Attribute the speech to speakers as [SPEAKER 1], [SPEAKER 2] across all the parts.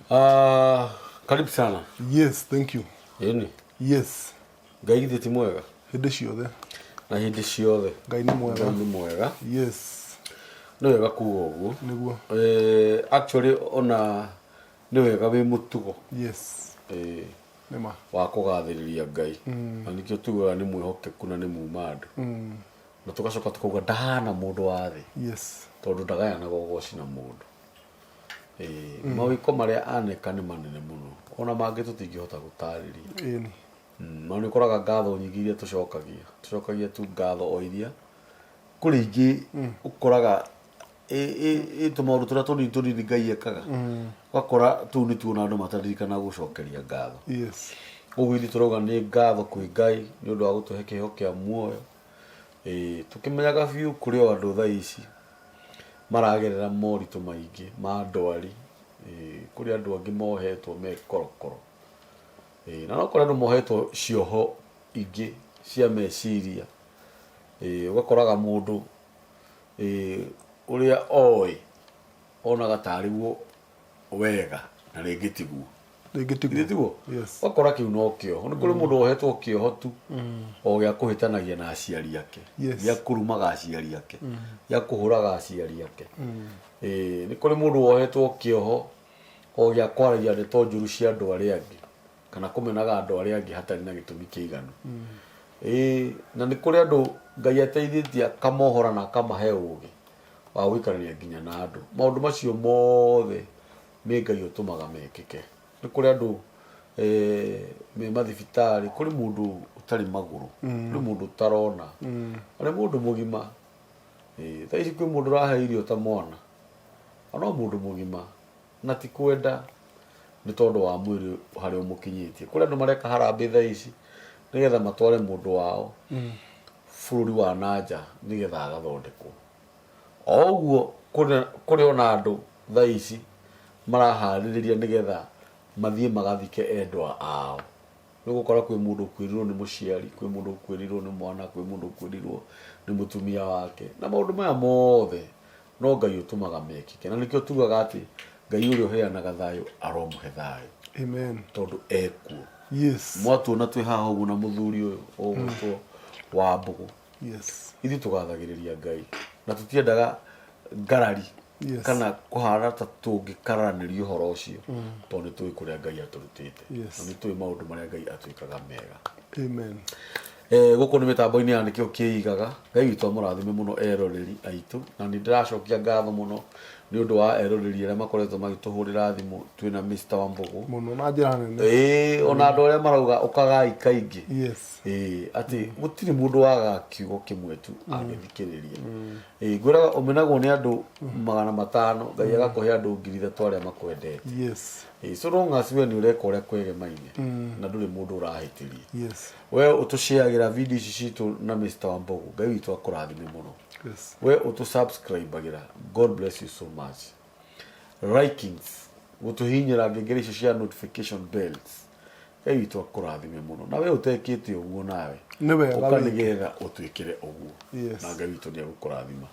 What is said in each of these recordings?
[SPEAKER 1] Ah, karibu sana.
[SPEAKER 2] Yes, thank you.
[SPEAKER 1] Ĩni.
[SPEAKER 2] Yes.
[SPEAKER 1] Ngai githĩ ti mwega?
[SPEAKER 2] Hĩndĩ ciothe.
[SPEAKER 1] Na hĩndĩ ciothe.
[SPEAKER 2] Ngai nĩ mwega.
[SPEAKER 1] Ngai nĩ mwega.
[SPEAKER 2] Yes.
[SPEAKER 1] Nĩ wega kuga ũguo.
[SPEAKER 2] Nĩguo.
[SPEAKER 1] Eh, actually ona nĩ wega wĩ mũtugo.
[SPEAKER 2] Yes.
[SPEAKER 1] Eh,
[SPEAKER 2] Nĩma.
[SPEAKER 1] wa kũgathĩrĩria Ngai. Na nĩkĩo tugaga nĩ mwĩhokeku na nĩ muma andũ. Na tũgacoka tũkauga ndahana mũndũ wa thĩ.
[SPEAKER 2] Yes.
[SPEAKER 1] Tondũ ndagayanaga ũgoci na mũndũ. Ĩĩ, mawĩko marĩa aneka nĩ manene mũno ona mangĩ tũtingĩhota gũtarĩria.
[SPEAKER 2] Ĩni.
[SPEAKER 1] Na nĩ ũkoraga ngatho nyingĩ iria tũcokagia, tũcokagia tu ngatho o iria kũrĩ ingĩ ũkoraga ĩ tũmaũndũ tũrĩa tũnini tũnini Ngai ekaga, ũgakora tũu nĩtuo ona andũ mataririkanaga gũcokeria ngatho. Ũguo ithuĩ tũrauga nĩ ngatho kwĩ Ngai nĩ ũndũ wa gũtũhe kĩheo kĩa muoyo. Ĩĩ, tũkĩmenyaga biũ kũrĩ o andũ thaa ici maragerera moritũ maingĩ ma ndwari, ĩĩ, kũrĩ andũ angĩ mohetwo me korokoro, ĩĩ, na no kũrĩ andũ mohetwo cioho ingĩ cia meciria, ĩĩ, ũgakoraga mũndũ, ĩĩ, ũrĩa oĩ onaga tarĩ guo wega na rĩngĩ tiguo.
[SPEAKER 2] Rĩngĩ tiguo.
[SPEAKER 1] Githĩ tiguo?
[SPEAKER 2] Yes.
[SPEAKER 1] Ũgakora kĩu no kĩoho. Nĩ kũrĩ mũndũ wohetwo kĩoho tu o gĩa kũhĩtanagia na aciari ake, gĩa kũrumaga aciari ake, gĩa kũhũraga aciari ake. Ĩĩ, nĩ kũrĩ mũndũ wohetwo kĩoho o gĩa kwaragia ndeto njũru cia andũ arĩa angĩ kana kũmenaga andũ arĩa angĩ hatarĩ na gĩtũmi kĩiganu. Ĩĩ, na nĩ kũrĩ andũ Ngai ateithĩtie akamohora na akamahe ũgĩ wa gũikarania nginya na andũ. Maũndũ macio mothe nĩ Ngai ũtũmaga mekĩke. Nĩ kũrĩ andũ me mathibitarĩ, kũrĩ mũndũ ũtarĩ magũrũ, kũrĩ mũndũ ũtarona, arĩ mũndũ mũgima. Thaa ici kwĩ mũndũ ũrahe irio ta mwana, na no mũndũ mũgima, na ti kwenda nĩ tondũ wa mwĩrĩ harĩa ũmũkinyĩtie. Kũrĩ andũ mareka harambee thaa ici nĩgetha matware mũndũ wao bũrũri wa na nja nĩgetha agathondekwo. O ũguo kũrĩ ona andũ thaa ici maraharĩrĩria nĩgetha mathiĩ magathike endwa ao. Nĩ ũgũkora kwĩ mũndũ ũkuĩrĩirwo nĩ mũciari, kwĩ mũndũ ũkuĩrĩirwo nĩ mwana, kwĩ mũndũ ũkuĩrĩirwo nĩ mũtumia wake. Na maũndũ maya mothe no Ngai ũtũmaga mekĩke. Na nĩkĩo tugaga atĩ Ngai ũrĩa ũheanaga thayũ aromũhe thayũ.
[SPEAKER 2] Amen.
[SPEAKER 1] Tondũ ekuo.
[SPEAKER 2] Yes.
[SPEAKER 1] Mwatuona twĩ haha ũguo na mũthuri ũyũ ũgwĩtwo Wambũgũ.
[SPEAKER 2] Yes.
[SPEAKER 1] Ithuĩ tũgathagĩrĩria Ngai na tũtiendaga ngarari
[SPEAKER 2] Yes.
[SPEAKER 1] kana kũhana ta tũngĩkararanĩria ũhoro ũcio tondũ nĩ tũĩ kũrĩa Ngai atũrutĩte
[SPEAKER 2] Yes.
[SPEAKER 1] na nĩ tũĩ maũndũ marĩa Ngai atwĩkaga mega.
[SPEAKER 2] Amen.
[SPEAKER 1] Eh, gũkũ nĩ mĩtambo-inĩ ya nĩkĩo kĩigaga. Ngai witũ amũrathime mũno eroreri aitũ na nĩ ndĩracokia ngatho mũno nĩ ũndũ wa eroreri arĩa makoretwo magĩtũhũrĩra thimũ twĩna Mr. Wambũgũ.
[SPEAKER 2] Mũno na njĩra nene.
[SPEAKER 1] Ĩĩ, ona andũ arĩa marauga ũkagai kaingĩ.
[SPEAKER 2] Yes.
[SPEAKER 1] Ĩĩ, atĩ gũtirĩ mũndũ wagaga kiugo kĩmwe tu angĩthikĩrĩria. Ĩĩ, ngwĩraga ũmenagwo nĩ andũ 500, Ngai agakũhe andũ 3,000 arĩa makwendete. Ĩĩ, so long as we nĩ ũreka ũrĩa kwegemaine na ndũrĩ mũndũ ũrahĩtĩria. We ũtũshareagĩra video ici citũ na Mr. Wambogo, Ngai witũ akũrathime mũno. We ũtũ subscribe agĩra, God bless you so much. Likings, gũtũhihinyĩra ngengere icio cia notification bells. Ngai witũ akũrathime mũno na we ũtekĩte ũguo nawe
[SPEAKER 2] Nĩ wega
[SPEAKER 1] ũka
[SPEAKER 2] wĩke.
[SPEAKER 1] nĩgetha ũtwĩkĩre ũguo
[SPEAKER 2] Yes.
[SPEAKER 1] na Ngai witũ nĩ egũkũrathima.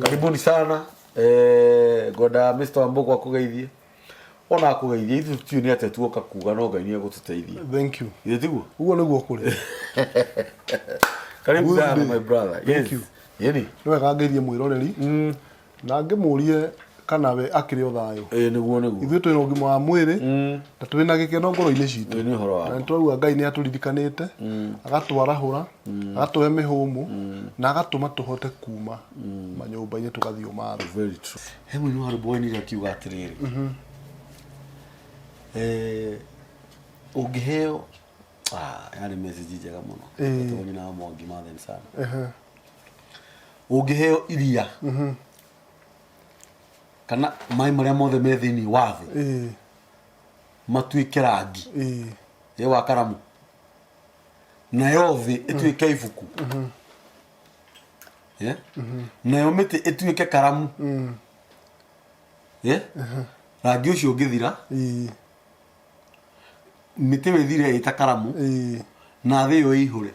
[SPEAKER 1] Karibuni sana eh, ngwenda Mr. Wambugu akũgeithie ona akũgeithie ithuĩ tũtiũĩ nĩ atĩa tuoka kuga no Ngai nĩ egũtũteithia.
[SPEAKER 2] Thank you.
[SPEAKER 1] Githĩ tiguo?
[SPEAKER 2] Ũguo nĩguo kũrĩ.
[SPEAKER 1] Karibu
[SPEAKER 2] Good
[SPEAKER 1] sana
[SPEAKER 2] day.
[SPEAKER 1] my brother.
[SPEAKER 2] Thank
[SPEAKER 1] Yes.
[SPEAKER 2] you.
[SPEAKER 1] Yeni.
[SPEAKER 2] Nĩ wega ngeithie mwĩroreri na ngĩmũrie kana we akĩrĩ o thayũ.
[SPEAKER 1] Ĩĩ nĩguo nĩguo.
[SPEAKER 2] Ithuĩ twĩna ũgima wa mwĩrĩ na twĩna gĩkeno ngoro-inĩ citũ.
[SPEAKER 1] Ĩĩ nĩ ũhoro wa
[SPEAKER 2] Na
[SPEAKER 1] ma.
[SPEAKER 2] nĩ tũrauga Ngai nĩ atũririkanĩte, agatwarahũra, agatũhe mĩhũmũ na agatũma tũhote kuma manyũmba-inĩ tũgathiĩ ũmatho.
[SPEAKER 1] Very true. He mũini wa rwĩmbo wainire akiuga atĩrĩrĩ, eh, ũngĩheo ah, yarĩ message njega mũno.
[SPEAKER 2] Ĩĩ.
[SPEAKER 1] Etagwo nyina wa Mwangi Mathen sana. Ũngĩheo iria kana maĩ marĩa mothe me thĩinĩ wa thĩ matuĩke rangi ĩ wa karamu nayo thĩ ĩtuĩke ibuku Yeah? Nayo mĩtĩ ĩtuĩke karamu. Yeah? Rangi ũcio ũngĩthira mĩtĩ ĩyo ĩthire ĩta karamu na thĩ ĩyo ĩihũre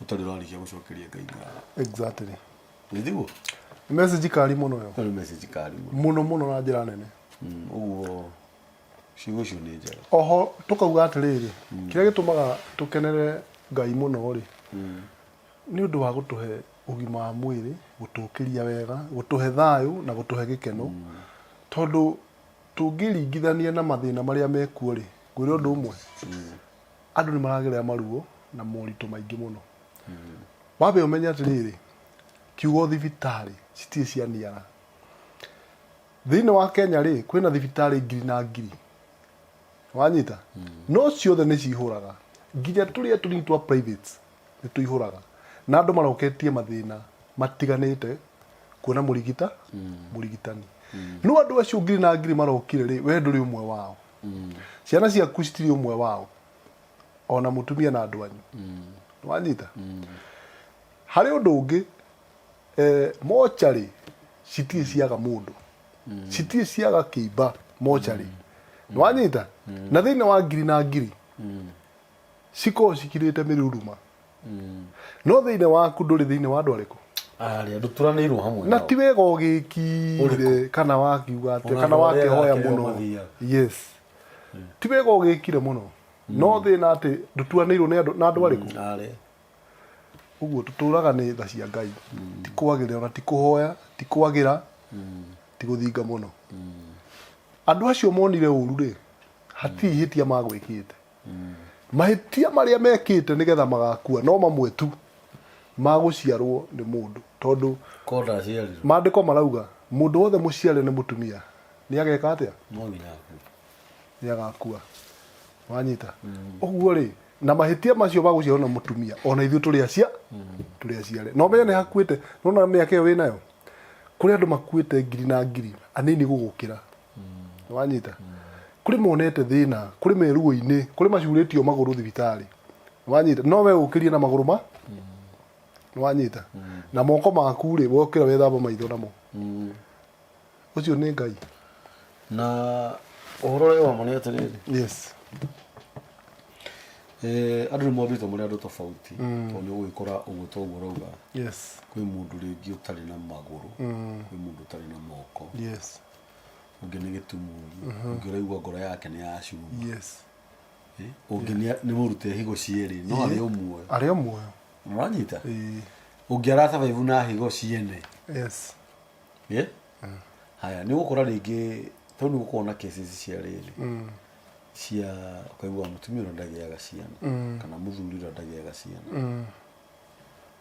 [SPEAKER 1] ũtarĩ ũrarĩkia gũcokeria Ngai ngatho.
[SPEAKER 2] Exactly.
[SPEAKER 1] Nĩtiguo?
[SPEAKER 2] Nĩ message kari mũno ĩyo.
[SPEAKER 1] Ĩyo nĩ message kari mũno.
[SPEAKER 2] Mũno mũno na njĩra nene.
[SPEAKER 1] Ũguo Ciugo icio nĩ njega.
[SPEAKER 2] Oho tũkauga atĩrĩrĩ, kĩrĩa gĩtũmaga tũkenere Ngai mũno rĩ, nĩ ũndũ wa gũtũhe ũgima wa mwĩrĩ, gũtũkĩria wega, gũtũhe thayũ na gũtũhe gĩkeno. Tondũ tũngĩringithania na mathĩna marĩa mekuo rĩ, ngwĩre ũndũ ũmwe, andũ nĩ maragerera maruo na moritũ maingĩ mũno. Wambe ũmenye atĩrĩrĩ, kiugo thibitarĩ citirĩ cianiara. Thĩinĩ wa Kenya rĩ, kwĩna thibitarĩ ngiri na ngiri. Wanyita? No ciothe nĩ cihũraga. Nginya tũrĩa tũnini twa privates nĩ tũihũraga. Na andũ maroketie mathĩna matiganĩte kuona mũrigita, mũrigitani. No andũ acio ngiri na ngiri marokire rĩ, we ndũrĩ ũmwe wao. Ciana ciaku citirĩ ũmwe wao. Ona mũtumia na andũ anyu. Wanyita? Harĩ ũndũ ũngĩ, eh, mocarĩ citirĩ ciaga mũndũ citirĩ ciaga kĩimba mocarĩ nĩwanyita na thĩinĩ wa ngiri na ngiri cikoragwo cikirĩte mĩruruma no thĩinĩ waku ndũrĩ thĩinĩ wa andũ arĩkũ
[SPEAKER 1] Arĩa ndũturanĩirwo hamwe
[SPEAKER 2] na
[SPEAKER 1] nao.
[SPEAKER 2] ti wega ũgĩkire
[SPEAKER 1] Ũrĩkũ?
[SPEAKER 2] kana wakiuga atĩa
[SPEAKER 1] Ona
[SPEAKER 2] kana
[SPEAKER 1] andũ arĩa
[SPEAKER 2] wakĩhoya
[SPEAKER 1] ake
[SPEAKER 2] mũno
[SPEAKER 1] mathiaga.
[SPEAKER 2] yes ti wega ũgĩkire mũno no thĩna atĩ ndũtuanĩirwo nĩ andũ na andũ arĩkũ
[SPEAKER 1] Arĩa.
[SPEAKER 2] Ũguo tũtũraga nĩ tha cia Ngai, ti kwagĩrĩra ona ti kũhoya, ti kwagĩra, ti gũthinga mũno. Andũ acio monire ũru rĩ, hatirĩ ihĩtia magwĩkĩte. Mahĩtia marĩa mekĩte nĩgetha magakua no mamwe tu ma gũciarwo nĩ mũndũ, tondũ
[SPEAKER 1] Korwo ndaciarirwo.
[SPEAKER 2] maandĩko marauga mũndũ wothe mũciare nĩ mũtumia nĩ ageka atĩa?
[SPEAKER 1] No nginya akue.
[SPEAKER 2] Nĩ agakua. Wanyita? Ũguo rĩ, na mahĩtia macio ma gũciarwo na mũtumia ona ithuĩ tũrĩ acia tũrĩ aciare na ũmenye nĩ hakuĩte nona mĩaka ĩyo wĩnayo kũrĩ andũ makuĩte ngiri na ngiri anini gũgũkĩra wanyita kũrĩ monete thĩna kũrĩ me ruo-inĩ kũrĩ macurĩtio magũrũ thibitarĩ wanyita no we ũkĩrie na magũrũ ma wanyita na moko maku rĩ wokĩra wethamba maitho namo ũcio nĩ ngai
[SPEAKER 1] na ũhoro ũrĩa wa ma nĩ atĩrĩrĩ
[SPEAKER 2] yes
[SPEAKER 1] eh, andũ nĩ mombĩtwo marĩ andũ tofauti tondũ nĩ ũgũgĩkora ũguo toguo ũrauga
[SPEAKER 2] yes
[SPEAKER 1] kwĩ mũndũ rĩngĩ ũtarĩ na magũrũ kwĩ mũndũ ũtarĩ na moko
[SPEAKER 2] yes
[SPEAKER 1] ũngĩ nĩ gĩtumuri ũngĩ ũraigua ngoro yake nĩ ya cuma
[SPEAKER 2] yes
[SPEAKER 1] Eh, ũngĩ nĩ mũrute higo cierĩ no arĩ o muoyo
[SPEAKER 2] arĩ o muoyo
[SPEAKER 1] ũranyita
[SPEAKER 2] Ĩĩ.
[SPEAKER 1] ũngĩ arasurvive na higo ciene
[SPEAKER 2] yes
[SPEAKER 1] Yeah? Haya, nĩ ũgũkora rĩngĩ tondũ nĩ gũkoragwo na cases cia rĩrĩ cia ũkaigua mũtumia ũrĩa ndagĩaga ciana kana mũthuri ũrĩa ndagĩaga ciana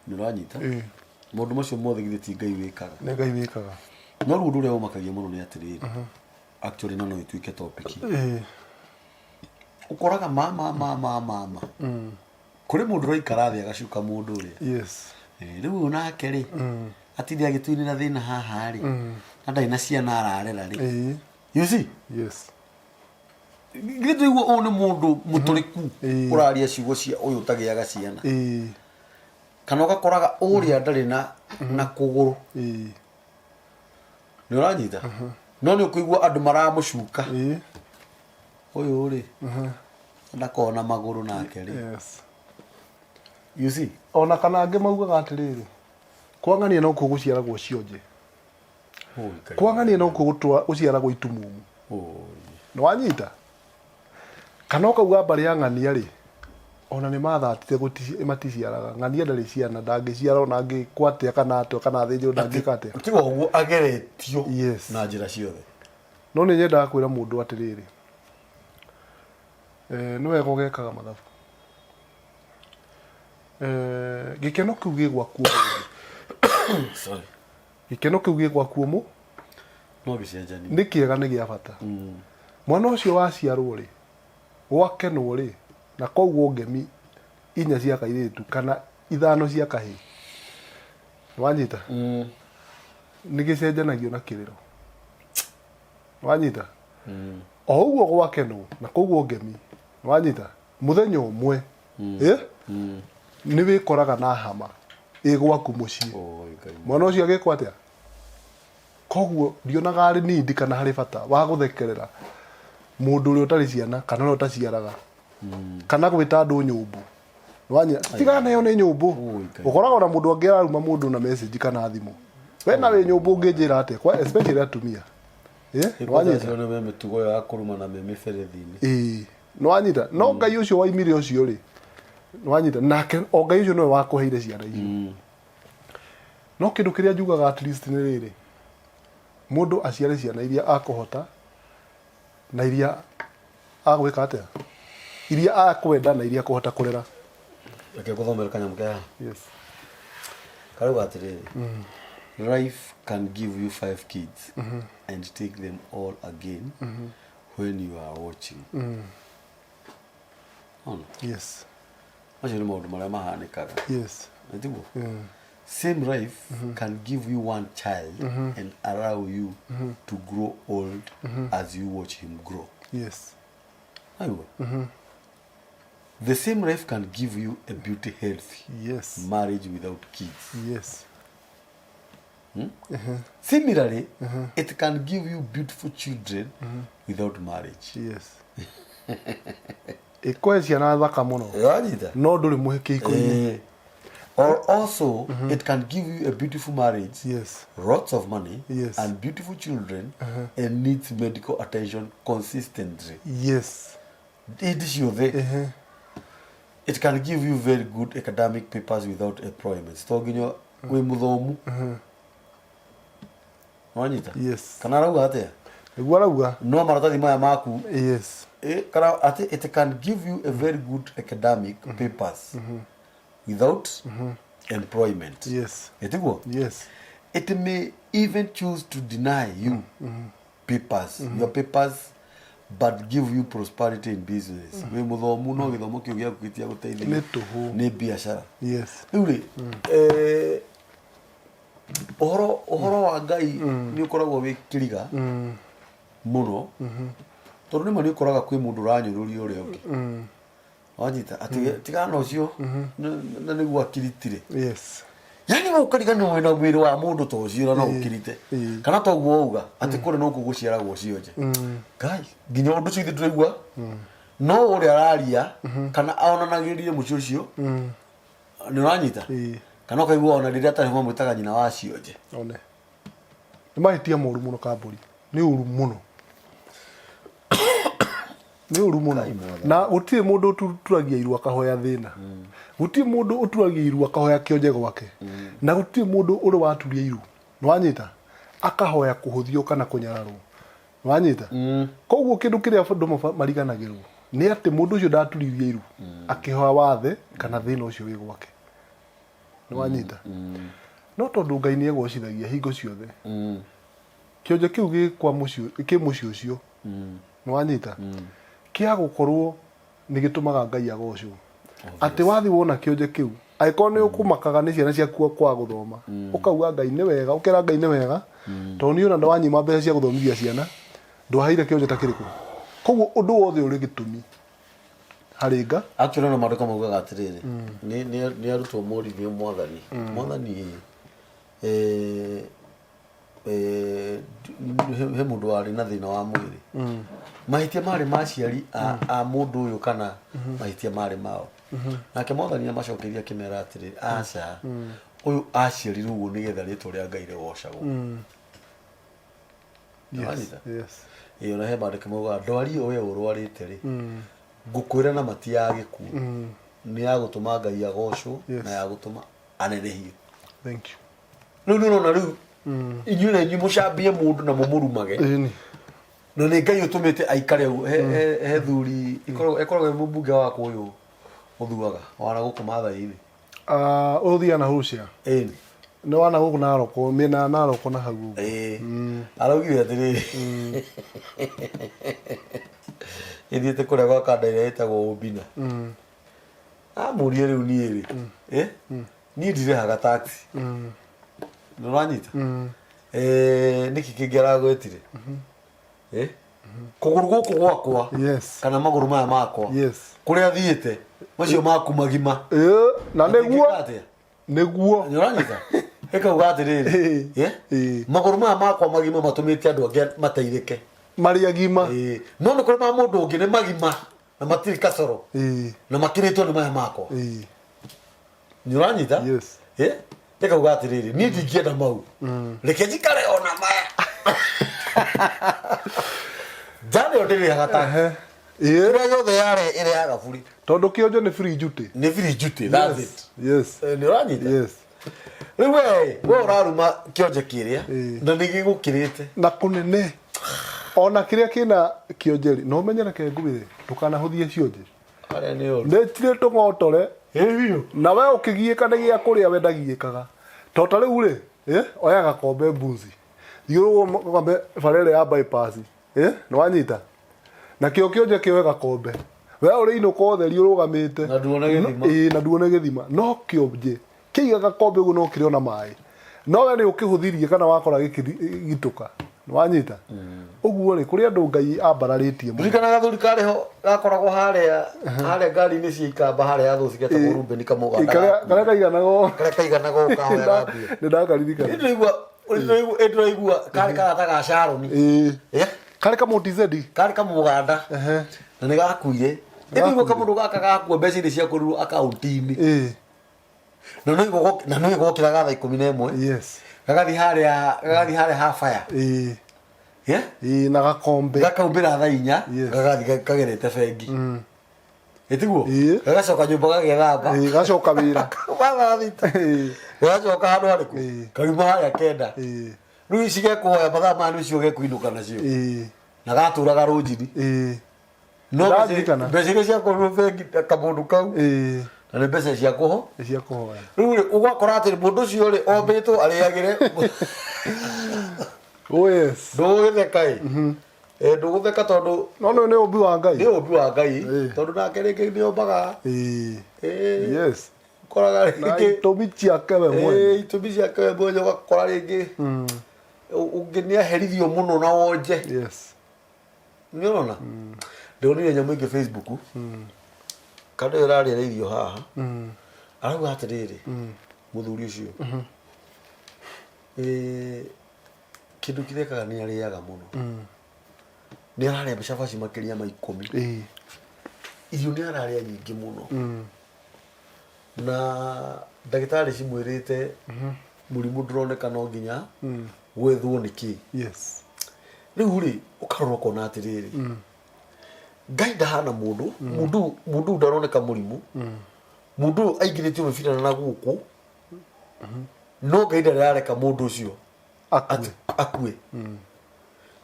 [SPEAKER 1] nĩ ũranyita
[SPEAKER 2] Ĩĩ.
[SPEAKER 1] maũndũ macio mothe githĩ ti Ngai wĩkaga
[SPEAKER 2] nĩ ngai wĩkaga
[SPEAKER 1] no rĩu ũndũ ũrĩa ũmakagia mũno nĩ atĩrĩrĩ actually no no ĩtuĩke topic
[SPEAKER 2] Ĩĩ.
[SPEAKER 1] ũkoraga mama mama mama kũrĩ mũndũ ũraikara thĩ agacuka mũndũ ũrĩa
[SPEAKER 2] yes
[SPEAKER 1] Eh, rĩu ũyũ nake rĩ atinde agĩtũinĩra thĩna haha rĩ na ndarĩ na ciana ararera rĩ
[SPEAKER 2] Ĩĩ.
[SPEAKER 1] you see
[SPEAKER 2] yes
[SPEAKER 1] githĩ tũigua ũyũ nĩ mũndũ mũtũrĩku
[SPEAKER 2] Ĩĩ.
[SPEAKER 1] ũraria ciugo cia ũyũ ũtagĩaga ciana
[SPEAKER 2] Ĩĩ.
[SPEAKER 1] kana ũgakoraga ũrĩa ndarĩ na na kũgũrũ
[SPEAKER 2] Ĩĩ.
[SPEAKER 1] nĩ ũranyita no nĩ ũkũigua andũ maramũcuka
[SPEAKER 2] Ĩĩ.
[SPEAKER 1] ũyũ rĩ ndakoragwo na magũrũ nake rĩ
[SPEAKER 2] yes
[SPEAKER 1] you see
[SPEAKER 2] ona kana angĩ maugaga atĩrĩrĩ kwang'ania nokuo gũciaragwo cionje
[SPEAKER 1] Oi, Ngai.
[SPEAKER 2] kwang'ania nokuo gũciaragwo itumumu
[SPEAKER 1] Oi.
[SPEAKER 2] nĩwanyita kana ũkauga mbarĩ ya ng'ania rĩ ona nĩ mathatire maticiaraga ng'ania ndarĩ ciana ndangĩciara ona angĩkwo atĩa kana atĩa kana athĩnjwo ndangĩka atĩa
[SPEAKER 1] tiga ũguo ageretio
[SPEAKER 2] Yes.
[SPEAKER 1] na njĩra ciothe
[SPEAKER 2] no nĩ nyendaga kwĩra mũndũ atĩrĩrĩ eh, nĩ wega ũgekaga mathabu eh, gĩkeno kĩu gĩ gwaku ũmũthĩ
[SPEAKER 1] Sorry.
[SPEAKER 2] gĩkeno kĩu gĩ gwaku ũmũ
[SPEAKER 1] no gĩcenjanie
[SPEAKER 2] nĩ kĩega nĩ gĩa bata mwana ũcio waciarwo rĩ gwakenwo rĩ na koguo ngemi inya cia kairĩtu kana ithano cia kahĩĩ wanyita nĩ gĩcenjanagio na kĩrĩro wanyita o ũguo gwakenwo na koguo ngemi wanyita mũthenya ũmwe eh, nĩ wĩkoraga na hama ĩ gwaku mũciĩ
[SPEAKER 1] Oi, Ngai.
[SPEAKER 2] mwana ũcio agĩkwo atĩa koguo ndionaga arĩ need kana harĩ bata wa gũthekerera mũndũ ũrĩa ũtarĩ ciana kana ũrĩa ũtaciaraga kana gwĩta andũ nyũmbũ wanya tigana nayo nĩ nyũmbũ
[SPEAKER 1] Oi, Ngai.
[SPEAKER 2] ũkoraga ona mũndũ angĩ araruma mũndũ na message kana thimũ we na wĩ nyũmbũ ũngĩnjĩra atĩa kwa especially atumia Nĩwanyita?
[SPEAKER 1] Nĩ me mĩtugo ĩyo ya kũrumana me mĩberethi-inĩ.
[SPEAKER 2] Ĩĩ, nĩwanyita? No Ngai ũcio waimire ũcio rĩ, nĩwanyita? Nake o Ngai ũcio nĩwe wakũheire ciana icio. No kĩndũ kĩrĩa njugaga at least nĩ rĩrĩ, mũndũ aciare ciana iria akũhota na iria agwĩka atĩa, iria akwenda na iria akũhota kũrera.
[SPEAKER 1] Reke ngũthomere kanyamũ ke haha.
[SPEAKER 2] Yes.
[SPEAKER 1] Karauga atĩrĩrĩ, life can give you five kids and take them all again when you are watching. Ona?
[SPEAKER 2] Yes.
[SPEAKER 1] Macio nĩ maũndũ marĩa mahanĩkaga.
[SPEAKER 2] Yes.
[SPEAKER 1] Nĩ tiguo? Same life can give you one child and allow you to grow old as you watch him grow.
[SPEAKER 2] Yes.
[SPEAKER 1] Aigua? The same life can give you a beauty healthy marriage without kids.
[SPEAKER 2] Yes.
[SPEAKER 1] Similarly, it can give you beautiful children without marriage.
[SPEAKER 2] Yes. Ĩkũhe ciana thaka mũno.
[SPEAKER 1] Wanyita?
[SPEAKER 2] No ndũrĩ mũhe kĩhiko-inĩ.
[SPEAKER 1] Or also, it can give you a beautiful marriage, lots of money, and beautiful children, and needs medical attention consistently. Hĩndĩ ciothe. It can give you very good academic papers without employment. To nginya wĩ mũthomu. Wanyita?
[SPEAKER 2] Yes.
[SPEAKER 1] Kana arauga atĩa?
[SPEAKER 2] Nĩguo arauga.
[SPEAKER 1] No maratathi maya maku. Kana atĩ it can give you a very good academic papers without employment. Ĩtiguo?
[SPEAKER 2] Yes.
[SPEAKER 1] It may even choose to deny you papers, your papers, but give you prosperity in business. Wĩ mũthomu no gĩthomo kĩu gĩaku gĩtia gũteithia.
[SPEAKER 2] Nĩ tũhũ.
[SPEAKER 1] Nĩ biacara.
[SPEAKER 2] Yes.
[SPEAKER 1] Rĩu rĩ, ũhoro wa Ngai nĩ ũkoragwo wĩ kĩriga mũno, tondũ rĩmwe nĩ ũkoraga kwĩ mũndũ ũranyũrũria ũrĩa ũngĩ. Wanyita? Atĩ tigana ũcio na nĩguo akiritire.
[SPEAKER 2] Yes.
[SPEAKER 1] Yani we ũkariganĩrwo wĩna mwĩrĩ wa mũndũ ta ũcio na no ũkirite. Kana toguo wauga atĩ kũrĩ no gũciaragwo cionje. Ngai, nginya ũndũ ũcio ithuĩ tũraigua no ũrĩa araria kana onanagĩrie mũciĩ ũcio nĩ ũranyita? Kana ũkaigua ona rĩrĩa atarĩ ho mamwĩtaga nyina wa cionje.
[SPEAKER 2] One. Nĩ mahĩtia moru mũno kambũri. Nĩ ũru mũno. Nĩ ũru mũno. Na gũtirĩ mũndũ ũturagia iru akahoya thĩna. Gũtirĩ mũndũ ũturagia iru akahoya kĩonje gwake. Na gũtirĩ mũndũ ũrĩ waturia iru. Nĩwanyita? Akahoya kũhũthio kana kũnyararwo. Nĩwanyita? Koguo kĩndũ kĩrĩa andũ mariganagĩrwo nĩ atĩ mũndũ ũcio ndaturirie iru akĩhoya wathe kana thĩna ũcio wĩ gwake. Nĩwanyita? No tondũ Ngai nĩ egocithagia hingo ciothe. Kĩonje kĩu gĩ kwa mũciĩ, kĩ mũciĩ ũcio. Nĩwanyita? Kĩa gũkorwo nĩ gĩtũmaga Ngai agocwo. Atĩ wathiĩ wona kĩonje kĩu, angĩkorwo nĩ ũkũmakaga nĩ ciana ciaku kwaga gũthoma, ũkauga Ngai nĩ wega, ũkera Ngai nĩ wega, tondũ niĩ ona ndwanyima mbeca cia gũthomithia ciana, ndwaheire kĩonje ta kĩrĩkũ. Koguo ũndũ wothe ũrĩ gĩtũmi harĩ Nga.
[SPEAKER 1] Actually ona maandĩko maugaga atĩrĩrĩ, nĩ arutwo moririe Mwathani, Mwathani, he mũndũ warĩ na thĩna wa mwĩrĩ, mahĩtia marĩ ma aciari a mũndũ ũyũ kana mahĩtia marĩ mao? Nake Mwathani amacokeirie akĩmera atĩrĩrĩ, aca, ũyũ aciarirwo ũguo nĩgetha rĩtwa rĩa Ngai rĩgocagwo. Nĩwanyita?
[SPEAKER 2] Yes.
[SPEAKER 1] Ĩĩ, ona he maandĩko maugaga ndwari ĩyo we ũrwarĩte rĩ, ngũkwĩra na mati ya gĩkuũ, nĩ ya gũtũma Ngai agocwo na ya gũtũma anenehio.
[SPEAKER 2] Thank you.
[SPEAKER 1] Rĩu nĩ ũrona rĩu inyuĩ na inyuĩ mũcambie mũndũ na mũmũrumage.
[SPEAKER 2] Ĩni.
[SPEAKER 1] Na nĩ Ngai ũtũmĩte aikare ũguo. He thuri ĩkoragwo ĩ mũmbunge wa kũyũ ũthuaga wana gũkũ Mathai-inĩ.
[SPEAKER 2] Ah, ũthiaga na Hũcia.
[SPEAKER 1] Ĩni.
[SPEAKER 2] Nĩ wana gũkũ Naroko, mĩena ya Naroko na hau ũguo.
[SPEAKER 1] Ĩĩ. Araugire atĩrĩrĩ, ĩthiĩte kũrĩa gwa kanda ĩrĩa ĩtagwo Ũmbina. Amũrie rĩu niĩ rĩ, niĩ ndirĩhaga tax. Nĩ ũranyita? Nĩkĩ kĩngĩ aragwĩtire? Kũgũrũ gũkũ gwakwa kana magũrũ maya makwa kũrĩa thiĩte macio maku magima.
[SPEAKER 2] Na nĩguo.
[SPEAKER 1] Atingĩka atĩa?
[SPEAKER 2] Nĩguo.
[SPEAKER 1] Nĩ ũranyita? Ĩkauga atĩrĩrĩ, magũrũ maya makwa magima matũmĩte andũ angĩ mateithĩke.
[SPEAKER 2] Marĩ agima.
[SPEAKER 1] No nĩ kũrĩ ma mũndũ ũngĩ nĩ magima na matirĩ kacoro na makĩrĩtwo nĩ maya makwa. Nĩ ũranyita?
[SPEAKER 2] Yes.
[SPEAKER 1] Ĩkauga atĩrĩrĩ, niĩ ndingĩenda mau, reke njikare ona maya. Ndĩrĩhaga tax.
[SPEAKER 2] Ĩĩ.
[SPEAKER 1] Kĩrĩa gĩothe yarĩ ĩrĩhaga buri.
[SPEAKER 2] Tondũ kĩonje nĩ free duty.
[SPEAKER 1] Nĩ free duty, that's it.
[SPEAKER 2] Yes.
[SPEAKER 1] Nĩ ũranyita?
[SPEAKER 2] Yes.
[SPEAKER 1] Rĩu we ũraruma kĩonje kĩrĩa na nĩ gĩgũkĩrĩte.
[SPEAKER 2] Na kũnene ona kĩrĩa kĩna kĩonje rĩ, na ũmenye, reke ngwĩre, ndũkanahũthie cionje.
[SPEAKER 1] Arĩa nĩ ũru.
[SPEAKER 2] Nĩ tirĩ tũng'otore.
[SPEAKER 1] Ĩ biũ.
[SPEAKER 2] Na we ũkĩgiĩka nĩ gĩa kũrĩa, we ndagiĩkaga. To ta rĩu rĩ, oya gakombe mbuzi, thiũrũrwo gakombe bara ĩrĩa ya bypass, nĩ wanyita, nakĩo kĩonje kĩoe gakombe, we ũrĩ inũka ũtheri ũrũgamĩte.
[SPEAKER 1] Na nduone gĩthima.
[SPEAKER 2] Ĩĩ, na nduone gĩthima, no kĩonje kĩiga gakombe ũguo no kĩrĩ ona maĩ, no we nĩ ũkĩhũthirie kana wakora gĩkĩgitũka, nĩ wanyita? Ũguo rĩ, kũrĩ andũ Ngai ambararĩtie mũno.
[SPEAKER 1] Ririkana gathuri karĩ ho gakoragwo harĩa ngari-inĩ cia ikamba harĩa ya thũci, getagwo Ruben Kamũganda.
[SPEAKER 2] Karĩa kaiganaga.
[SPEAKER 1] Karĩa kaiganaga ũkahoyaga mbia.
[SPEAKER 2] Nĩ ndakaririkana.
[SPEAKER 1] Ndĩraigua karĩ karata ga Sharon.
[SPEAKER 2] Karĩ kamũtizedi.
[SPEAKER 1] Karĩ kamũganda na nĩ gakuire. Ĩndĩ kamũndũ gaka gakua, mbeca iria ciakorirwo akaunti-inĩ na no igokĩraga thaa 11, gagathiĩ harĩa ha fire. Yeah?
[SPEAKER 2] Ĩĩ, na gakombe.
[SPEAKER 1] Gakaumbĩra thaa 4. Gagathiĩ kagerete bengi, ĩtiguo?
[SPEAKER 2] Ĩĩ.
[SPEAKER 1] Gagacoka nyũmba gagethamba.
[SPEAKER 2] Ĩĩ, gacoka wĩra.
[SPEAKER 1] Mathaa 6. Gagacoka handũ harĩkũ? Kauma harĩa 9. Rĩu ici gekũhoya mathaa maya nĩcio gekuinũka nacio. Na gatũraga rũnjini. No
[SPEAKER 2] Ndaririkana.
[SPEAKER 1] mbeca iria ciakorirwo bengi kamũndũ kau na nĩ mbeca cia kũho
[SPEAKER 2] Nĩ cia kũhoya.
[SPEAKER 1] Rĩu rĩ, ũgakora atĩ mũndũ ũcio rĩ, ombĩtwo arĩagĩre.
[SPEAKER 2] Oh yes.
[SPEAKER 1] Ndũgũgĩtheka ĩ. Ndũgũtheka tondũ
[SPEAKER 2] No nĩ ũmbi wa Ngai.
[SPEAKER 1] Nĩ ũmbi wa Ngai. Tondũ nake rĩngĩ nĩ ombaga. Ũkoraga
[SPEAKER 2] Na
[SPEAKER 1] rĩngĩ
[SPEAKER 2] itũmi ciake we mwene.
[SPEAKER 1] Itũmi ciake we mwene. Ũgakora rĩngĩ ũngĩ nĩ aherithio mũno na wonje. Nĩ ũrona, ndĩronire nyamũ ĩngĩ Facebook, kandũ ĩyo ĩrarĩra irio haha, arauga atĩrĩrĩ, mũthuri ũcio, kĩndũ kĩrĩa ekaga nĩ arĩaga mũno, nĩ ararĩa cabaci makĩria ma 10. Irio nĩ ararĩa nyingĩ mũno, na ndagĩtarĩ cimwĩrĩte mũrimũ ndũroneka, no nginya gwethwo nĩ kĩ. Rĩu rĩ, ũkarora ũkona atĩrĩrĩ, Ngai ndahana mũndũ. Mũndũ ũyũ ndaroneka mũrimũ, mũndũ ũyũ aingĩrĩtio mĩbira na gũkũ, no Ngai ndarĩ arareka mũndũ ũcio
[SPEAKER 2] akue.
[SPEAKER 1] Akue.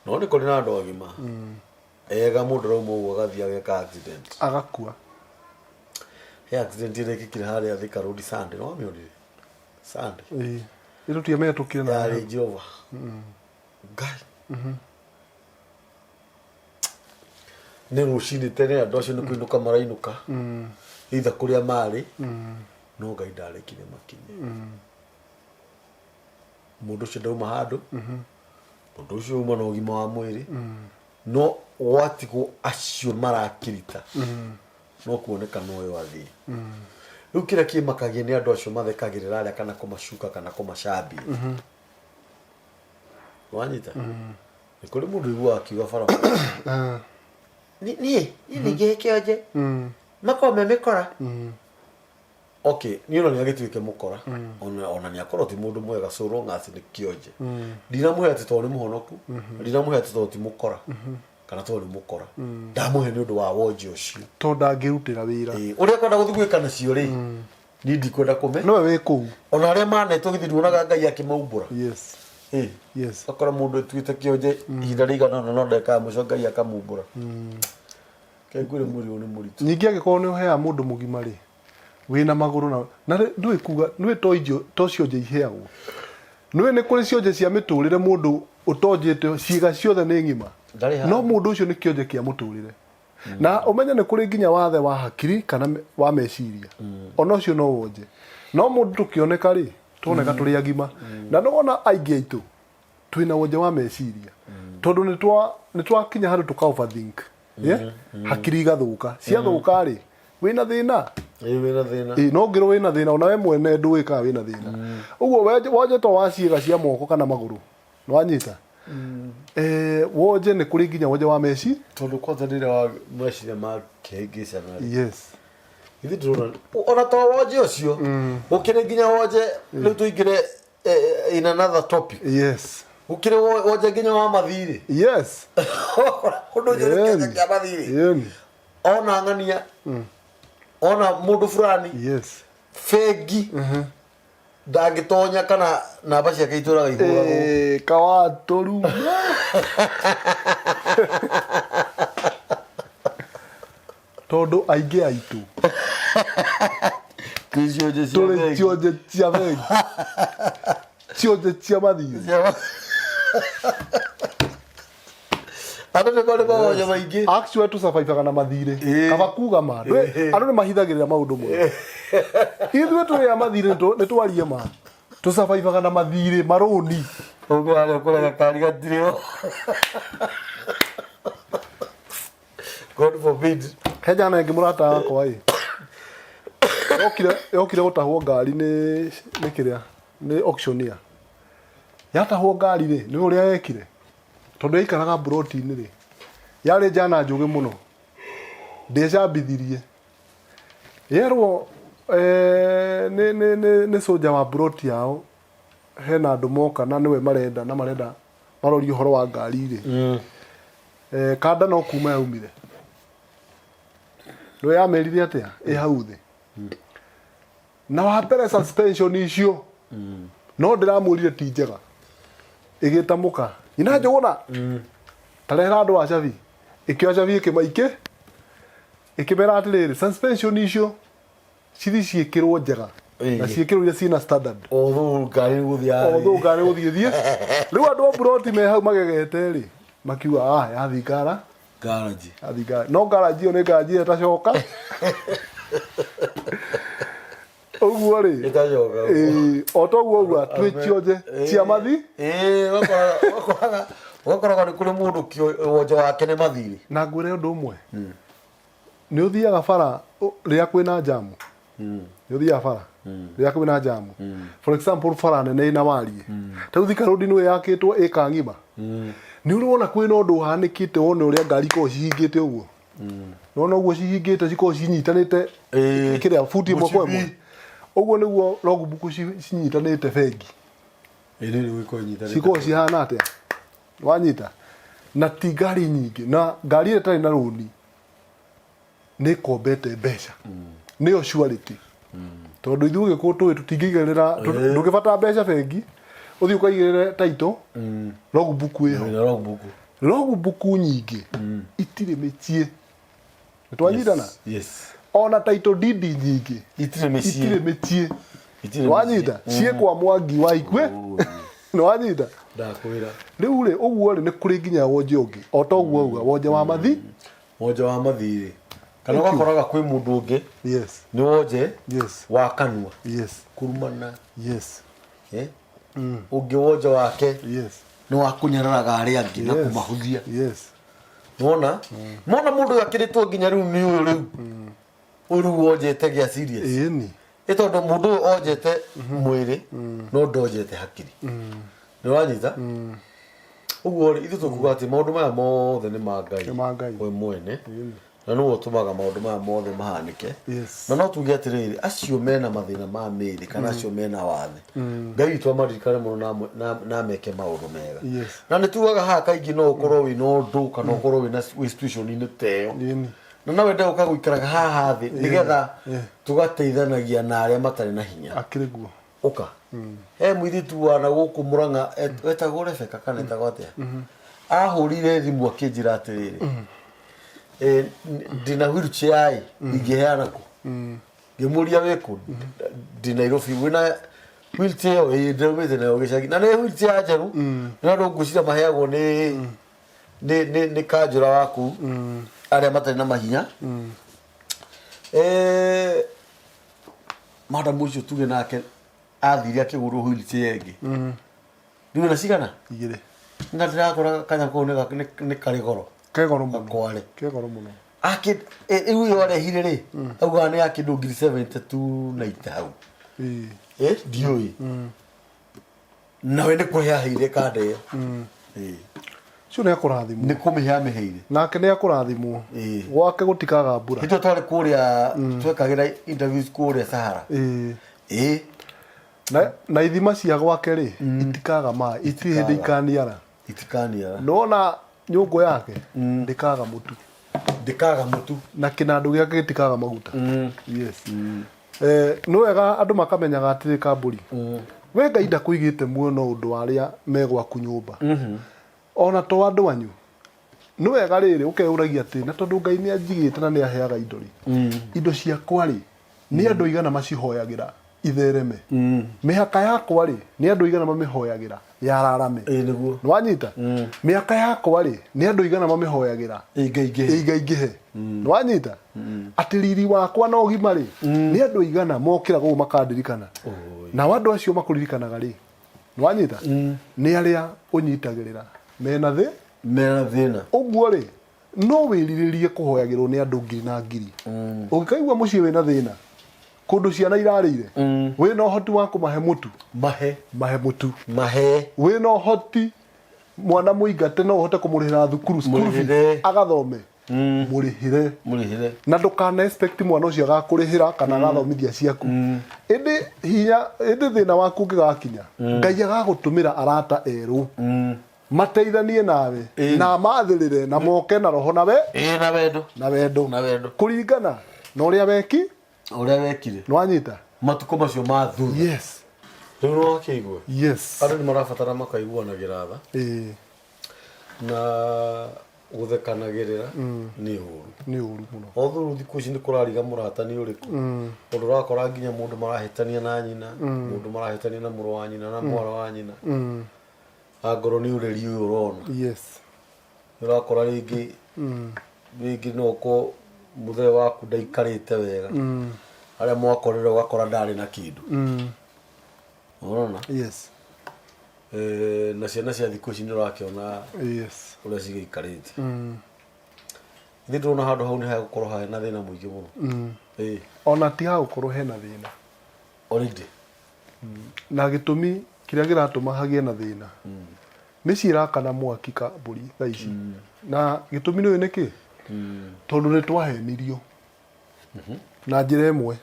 [SPEAKER 1] No nĩ kũrĩ na andũ agima ega, mũndũ arauma ũguo agathiĩ ageka accident,
[SPEAKER 2] agakua.
[SPEAKER 1] He accident ĩrekĩkire harĩa Thika Road Sunday, no wamĩonire Sunday?
[SPEAKER 2] Ĩĩ, ĩno tiamenyetũkire na
[SPEAKER 1] yarĩ Jehova Ngai. Nĩ rũcinĩ tene, andũ acio nĩ kũinũka marainũka either kũrĩa marĩ, no Ngai ndarekire makinye. Mũndũ ũcio ndauma handũ, mũndũ ũcio uma na ũgima wa mwĩrĩ, no gwatigwo acio marakirita no kuoneka noyo athiĩ. Rĩu kĩrĩa kĩmakagia nĩ andũ acio mathekagĩrĩra arĩa kana kũmacuka kana kũmacambia, wanyita? Nĩ kũrĩ mũndũ ũiguaga akiuga barabara, "Niĩ ningĩ kĩonje makorwo me mĩkora." Okay, niĩ ona nĩ agĩtuĩke mũkora, ona nĩ akorwo ti mũndũ mwega, so long as nĩ kĩonje, ndinamũhe atĩ tondũ nĩ mũhonoku, ndinamũhe atĩ tondũ ti mũkora kana tondũ nĩ mũkora, ndamũhe nĩ ũndũ wa wonje ũcio.
[SPEAKER 2] Tondũ ndangĩrutĩra wĩra.
[SPEAKER 1] Ĩĩ, ũrĩa kwenda gũthiĩ gwĩka nacio rĩ, niĩ ndikwenda kũme.
[SPEAKER 2] Nowe wĩ kũu.
[SPEAKER 1] Ona arĩa manetwo, githĩ nduonaga Ngai akĩmaumbũra? Ĩĩ. Akora mũndũ ĩtuĩte kĩonje ihinda rĩigana ũna, no ndagĩka ya mũico Ngai akamumbũra. Ke ngwĩre, mwĩrĩ ũyũ nĩ mũritũ.
[SPEAKER 2] Ningĩ angĩkorwo nĩ ũheaga mũndũ mũgima rĩ, wĩna magũrũ na ndũĩ kuga nĩũĩ to irio to cionje iheagwo, nĩũĩ nĩ kũrĩ cionje cia mĩtũrĩre, mũndũ ũtonjete ciĩga ciothe nĩ ng'ima.
[SPEAKER 1] Ndarĩ handũ.
[SPEAKER 2] No mũndũ ũcio nĩ kĩonje kĩa mũtũrĩre. Na ũmenye nĩ kũrĩ nginya wathe wa hakiri kana wa meciria, ona ũcio no wonje. No mũndũ tũkĩoneka rĩ, tuoneka tũrĩ agima, na nĩwona aingĩ aitũ twĩna wonje wa meciria tondũ nĩ twakinya handũ tũka overthink, yeah? Hakiri igathũka, ciathũka rĩ, wĩna thĩna.
[SPEAKER 1] Ĩĩ, wĩna thĩna.
[SPEAKER 2] Ĩĩ, no ngĩrwo wĩna thĩna, ona we mwene ndũĩ kana wĩna thĩna. Ũguo wonje to wa ciĩga cia moko kana magũrũ, nĩwanyita? Wonje nĩ kũrĩ nginya wonje wa meci.
[SPEAKER 1] Tondũ kwanza rĩrĩa wa meciria makĩhĩngĩcana rĩ,
[SPEAKER 2] Yes.
[SPEAKER 1] Ithuĩ ndĩrona ona to wonje ũcio, gũkĩrĩ nginya wonje. Rĩu tũingĩre in another topic.
[SPEAKER 2] Yes.
[SPEAKER 1] Gũkĩrĩ wonje nginya wa mathirĩ.
[SPEAKER 2] Yes.
[SPEAKER 1] Ũndũ ũcio nĩ kĩonje kĩa mathirĩ.
[SPEAKER 2] Ĩni.
[SPEAKER 1] Ona ng'ania, ona mũndũ fulani,
[SPEAKER 2] Yes.
[SPEAKER 1] bengi ndangĩtonya kana namba ciake itũraga ihũragwo.
[SPEAKER 2] Eh, kawatũru. Tondũ aingĩ aitũ
[SPEAKER 1] Twĩ cionje cia
[SPEAKER 2] tũrĩ
[SPEAKER 1] bengi.
[SPEAKER 2] cionje cia bengi, cionje cia mathirĩ.
[SPEAKER 1] Andũ nĩ marĩ mawonje maingĩ.
[SPEAKER 2] Actually tũcabaibaga na mathirĩ.
[SPEAKER 1] Ĩĩ.
[SPEAKER 2] Kaba kuga ma.
[SPEAKER 1] Ĩĩ.
[SPEAKER 2] Andũ nĩ mahithagĩrĩra maũndũ mũno. Ithuĩ tũrĩ a mathirĩ nĩ twarie ma. Tũcabaibaga na mathirĩ marũni.
[SPEAKER 1] Ũguo harĩa ũkoraga kari gatirĩ ho. God forbid.
[SPEAKER 2] He jana ĩngĩ mũrata wakwa ĩ. Yokire gũtahwo ngari nĩ kĩrĩa nĩ auctioneer. Yatahwo ngari rĩ, nĩ ũrĩa yekire. Tondũ yaikaraga mburoti-inĩ rĩ, yarĩ njana njũgĩ mũno. Ndĩecambithirie. Yerwo eh, nĩ soja wa mburoti yao hena andũ moka na nĩwe marenda na marenda marorie ũhoro wa ngari rĩ. Eh, kanda no kuma yaumire. Nĩwe yamerire atĩa ĩ hau thĩ. Na wa mbere suspension icio no ndĩramwĩrire ti njega ĩgĩtamũka nyina njũgũna tarehera andũ a cabi ĩkĩoya cabi ĩkĩmaikĩ ĩkĩmera atĩrĩrĩ suspension icio cithi ciĩkĩrwo njega na ciĩkĩrwo iria ciĩna standard.
[SPEAKER 1] Although ngari nĩ gũthiĩ.
[SPEAKER 2] Although ngari gũthiĩ thiĩ rĩu andũ a buroti me hau magegete rĩ makiuga ah yathi ngara
[SPEAKER 1] Garage.
[SPEAKER 2] Yathi ngara no ngaraji ĩyo nĩ ngaraji ĩrĩa ĩtacoka ũguo rĩ.
[SPEAKER 1] Ĩtacoka.
[SPEAKER 2] Ĩĩ, o toguo ũguo twĩ cionje cia mathi.
[SPEAKER 1] Ĩĩ, ũgakoraga nĩ kũrĩ mũndũ wonje wake nĩ mathirĩ.
[SPEAKER 2] Na ngwĩre ũndũ ũmwe, nĩ ũthiaga bara rĩrĩa kwĩna jamu, nĩ ũthiaga bara rĩrĩa kwĩna jamu, for example bara nene ĩna wariĩ ta rĩu Thika Road nĩyo yakĩtwo ĩka ng'ima, nĩ ũrĩ wona kwĩna ũndũ ũhanĩkĩte wone ũrĩa ngari ikoragwo cihingĩte ũguo, nona ũguo cihingĩte cikoragwo cinyitanĩte kĩrĩa buti ĩmwe kwa ĩmwe, ũguo nĩguo logbook cinyitanĩte bengi.
[SPEAKER 1] Ĩĩ, nĩ gũkorwo inyitanĩte.
[SPEAKER 2] Cikoragwo cihana atĩa wanyita na ti ngari nyingĩ na ngari ĩrĩa ĩtarĩ na rũni nĩ ĩkombete mbeca nĩyo surety tondũ ithuĩ gĩkũyũ tũĩ tũtingĩigĩrĩra ndũngĩbatara mbeca bengi ũthiĩ ũkaigĩrĩre title logbook ĩho.
[SPEAKER 1] Wĩna logbook.
[SPEAKER 2] Logbook nyingĩ itirĩ mĩciĩ nĩtwanyitana.
[SPEAKER 1] Yes.
[SPEAKER 2] Ona title deed nyingĩ
[SPEAKER 1] Itirĩ mĩciĩ.
[SPEAKER 2] Itirĩ mĩciĩ.
[SPEAKER 1] Itirĩ.
[SPEAKER 2] Wanyita ciĩ kwa Mwangi wa Ikwe nĩwanyita.
[SPEAKER 1] Ndakwĩra.
[SPEAKER 2] Rĩu rĩ ũguo rĩ nĩ kũrĩ nginya wonje ũngĩ o ta ũguo auga wonje wa mathi.
[SPEAKER 1] Wonje wa mathirĩ kana ũgakoraga kwĩ mũndũ ũngĩ nĩ wonje wa kanua kurumana. Eh? Ũngĩ wonje wake nĩ wa kũnyararaga arĩa angĩ na kũmahũthia. Nĩwona mona mũndũ ũyũ akĩrĩtwo nginya rĩu nĩ ũyũ rĩu ũyũ rĩu wonjete gĩa serious.
[SPEAKER 2] Ĩni.
[SPEAKER 1] Ĩ tondũ mũndũ ũyũ onjete mwĩrĩ no ndonjete hakiri nĩ wanyita ũguo rĩ ithuĩ tũkuga atĩ maũndũ maya mothe nĩ ma Ngai.
[SPEAKER 2] Nĩ ma Ngai.
[SPEAKER 1] We mwene na nĩwe ũtũmaga maũndũ maya mothe mahanĩke. Na no tuge atĩrĩrĩ acio mena mathĩna ma mĩĩrĩ kana acio mena wathe Ngai witũ amaririkane mũno na ameke maũndũ mega. Na nĩ tugaga haha kaingĩ no ũkorwo wĩna ũndũ kana ũkorwo wĩna wĩ situation-inĩ ta ĩyo na no wende gũka gũikaraga haha thĩ nĩgetha tũgateithanagia na arĩa matarĩ na hinya.
[SPEAKER 2] Akĩrĩ guo.
[SPEAKER 1] Ũka he mũirĩtu wa na gũkũ Mũrang'a etagwo Rebecca kana etagwo atĩa ahũrire thimũ akĩnjĩra atĩrĩrĩ ndĩna wheelchair ĩ ingĩheana kũ ngĩmũria wĩ kũ ndĩ Nairobi wĩna wheelchair ĩyo ĩĩ ndĩraumĩte nayo gĩcagi na nĩ wheelchair njerũ nĩ andũ ngwĩciria maheagwo nĩ kanjũra wa kũu arĩa matarĩ na mahinya. Madam ũcio tuge nake athire akĩgũrwo wheelchair ĩngĩ rĩu ĩna cigana?
[SPEAKER 2] Igĩrĩ.
[SPEAKER 1] Na ndĩrakora kanyamũ kau nĩ karĩ goro.
[SPEAKER 2] Ke goro mũno.
[SPEAKER 1] Gakware.
[SPEAKER 2] Ke goro mũno.
[SPEAKER 1] Rĩu ĩyo arehire rĩ augaga nĩ ya kĩndũ ngiri 72 na ita hau. Ndiũĩ nawe nĩ kũhe aheire kanda ĩyo.
[SPEAKER 2] Ũcio nĩ akũrathimwo.
[SPEAKER 1] Nĩ kũmĩhe amĩheire.
[SPEAKER 2] Nake nĩ akũrathimwo. Gwake gũtikaga mbura.
[SPEAKER 1] Hĩndĩ ĩyo twarĩ kũrĩa twekagĩra interviews kũrĩa Sahara. Ĩĩ.
[SPEAKER 2] Na, na ithima cia gwake rĩ itikaga maĩ, itirĩ hĩndĩ ikaniara.
[SPEAKER 1] Itikaniara.
[SPEAKER 2] Nĩwona nyũngũ yake ndĩkaga mũtu.
[SPEAKER 1] Ndĩkaga mũtu.
[SPEAKER 2] Na kĩnandũ gĩake gĩtikaga maguta. Yes. Nĩ wega andũ makamenyaga atĩrĩ kambũri. We Ngai ndakũigĩte muoyo no ũndũ wa arĩa me gwaku nyũmba. Ona to andũ anyu. Nĩ wega rĩrĩ ũkeyũragia atĩ na tondũ Ngai nĩ anjigĩte na nĩ aheaga indo rĩ, indo ciakwa rĩ, nĩ andũ aigana macihoyagĩra ithereme? Mĩhaka yakwa rĩ, nĩ andũ aigana mamĩhoyagĩra yararame?
[SPEAKER 1] Ĩĩ nĩguo.
[SPEAKER 2] Nĩwanyita? Mĩaka yakwa rĩ, nĩ andũ aigana mamĩhoyagĩra
[SPEAKER 1] Ĩingaingĩhe?
[SPEAKER 2] Ĩingaingĩhe. Nĩwanyita? Atĩ riri wakwa na ũgima rĩ, nĩ andũ aigana mokĩraga ũguo makandirikana? Nao andũ acio makũririkanaga rĩ, nĩwanyita? Nĩ arĩa ũnyitagĩrĩra mena thĩ
[SPEAKER 1] Mena thĩna.
[SPEAKER 2] Ũguo rĩ, no wĩrirĩrie kũhoyagĩrwo nĩ andũ ngiri na ngiri. Ũngĩkaigua mũciĩ wĩna thĩna, kũndũ ciana irarĩire, wĩna ũhoti wa kũmahe mũtu,
[SPEAKER 1] Mahe.
[SPEAKER 2] Mahe mũtu.
[SPEAKER 1] Mahe.
[SPEAKER 2] Wĩna ũhoti mwana mũingate no ũhote kũmũrĩhĩra thukuru, school fees,
[SPEAKER 1] Mũrĩhĩre.
[SPEAKER 2] agathome, mũrĩhĩre.
[SPEAKER 1] Mũrĩhĩre.
[SPEAKER 2] Na ndũkana expect mwana ũcio agakũrĩhĩra kana agathomithia ciaku. Ĩndĩ hinya, ĩndĩ thĩna waku ũngĩgakinya, Ngai agagũtũmĩra arata erũ. Mateithanie nawe na mathĩrĩre na moke na roho na we
[SPEAKER 1] Ĩĩ, na wendo.
[SPEAKER 2] Na wendo.
[SPEAKER 1] Na wendo.
[SPEAKER 2] Kũringana na ũrĩa weki
[SPEAKER 1] Ũrĩa wekire.
[SPEAKER 2] Nĩwanyita?
[SPEAKER 1] Matukũ macio ma thutha.
[SPEAKER 2] Yes.
[SPEAKER 1] Rĩu nĩwakĩigua?
[SPEAKER 2] Yes.
[SPEAKER 1] Andũ nĩ marabatara makaiguanagĩra tha. Na gũthekanagĩrĩra nĩ ũru.
[SPEAKER 2] Nĩ ũru mũno.
[SPEAKER 1] Although thikũ ici nĩ kũrariga mũrata nĩ ũrĩkũ. Ũndũ ũrakora nginya mũndũ marahĩtania na nyina, mũndũ marahĩtania na mũrũ wa nyina na mwarĩ wa nyina. Angorwo nĩ ũreri ũyũ ũrona.
[SPEAKER 2] Yes.
[SPEAKER 1] Nĩ ũrakora rĩngĩ rĩngĩ no ũkorwo mũthee waku ndaikarĩte wega. Harĩa mwakorire ũgakora ndarĩ na kĩndũ. Ũrona?
[SPEAKER 2] Yes.
[SPEAKER 1] Na ciana cia thikũ ici nĩ ũrakĩona ũrĩa cigĩikarĩte. Ithuĩ ndĩrona handũ hau nĩ hagũkorwo hena thĩna mũingĩ mũno. Ĩĩ.
[SPEAKER 2] Ona ti hagũkorwo hena thĩna.
[SPEAKER 1] Already.
[SPEAKER 2] Na gĩtũmi kĩrĩa kĩratũma hagĩe na thĩna, mĩciĩ ĩrakana mwaki ka mbũri thaa ici. Na gĩtũmi nĩ ũĩ nĩkĩ? Tondũ nĩ twahenirio na njĩra ĩmwe.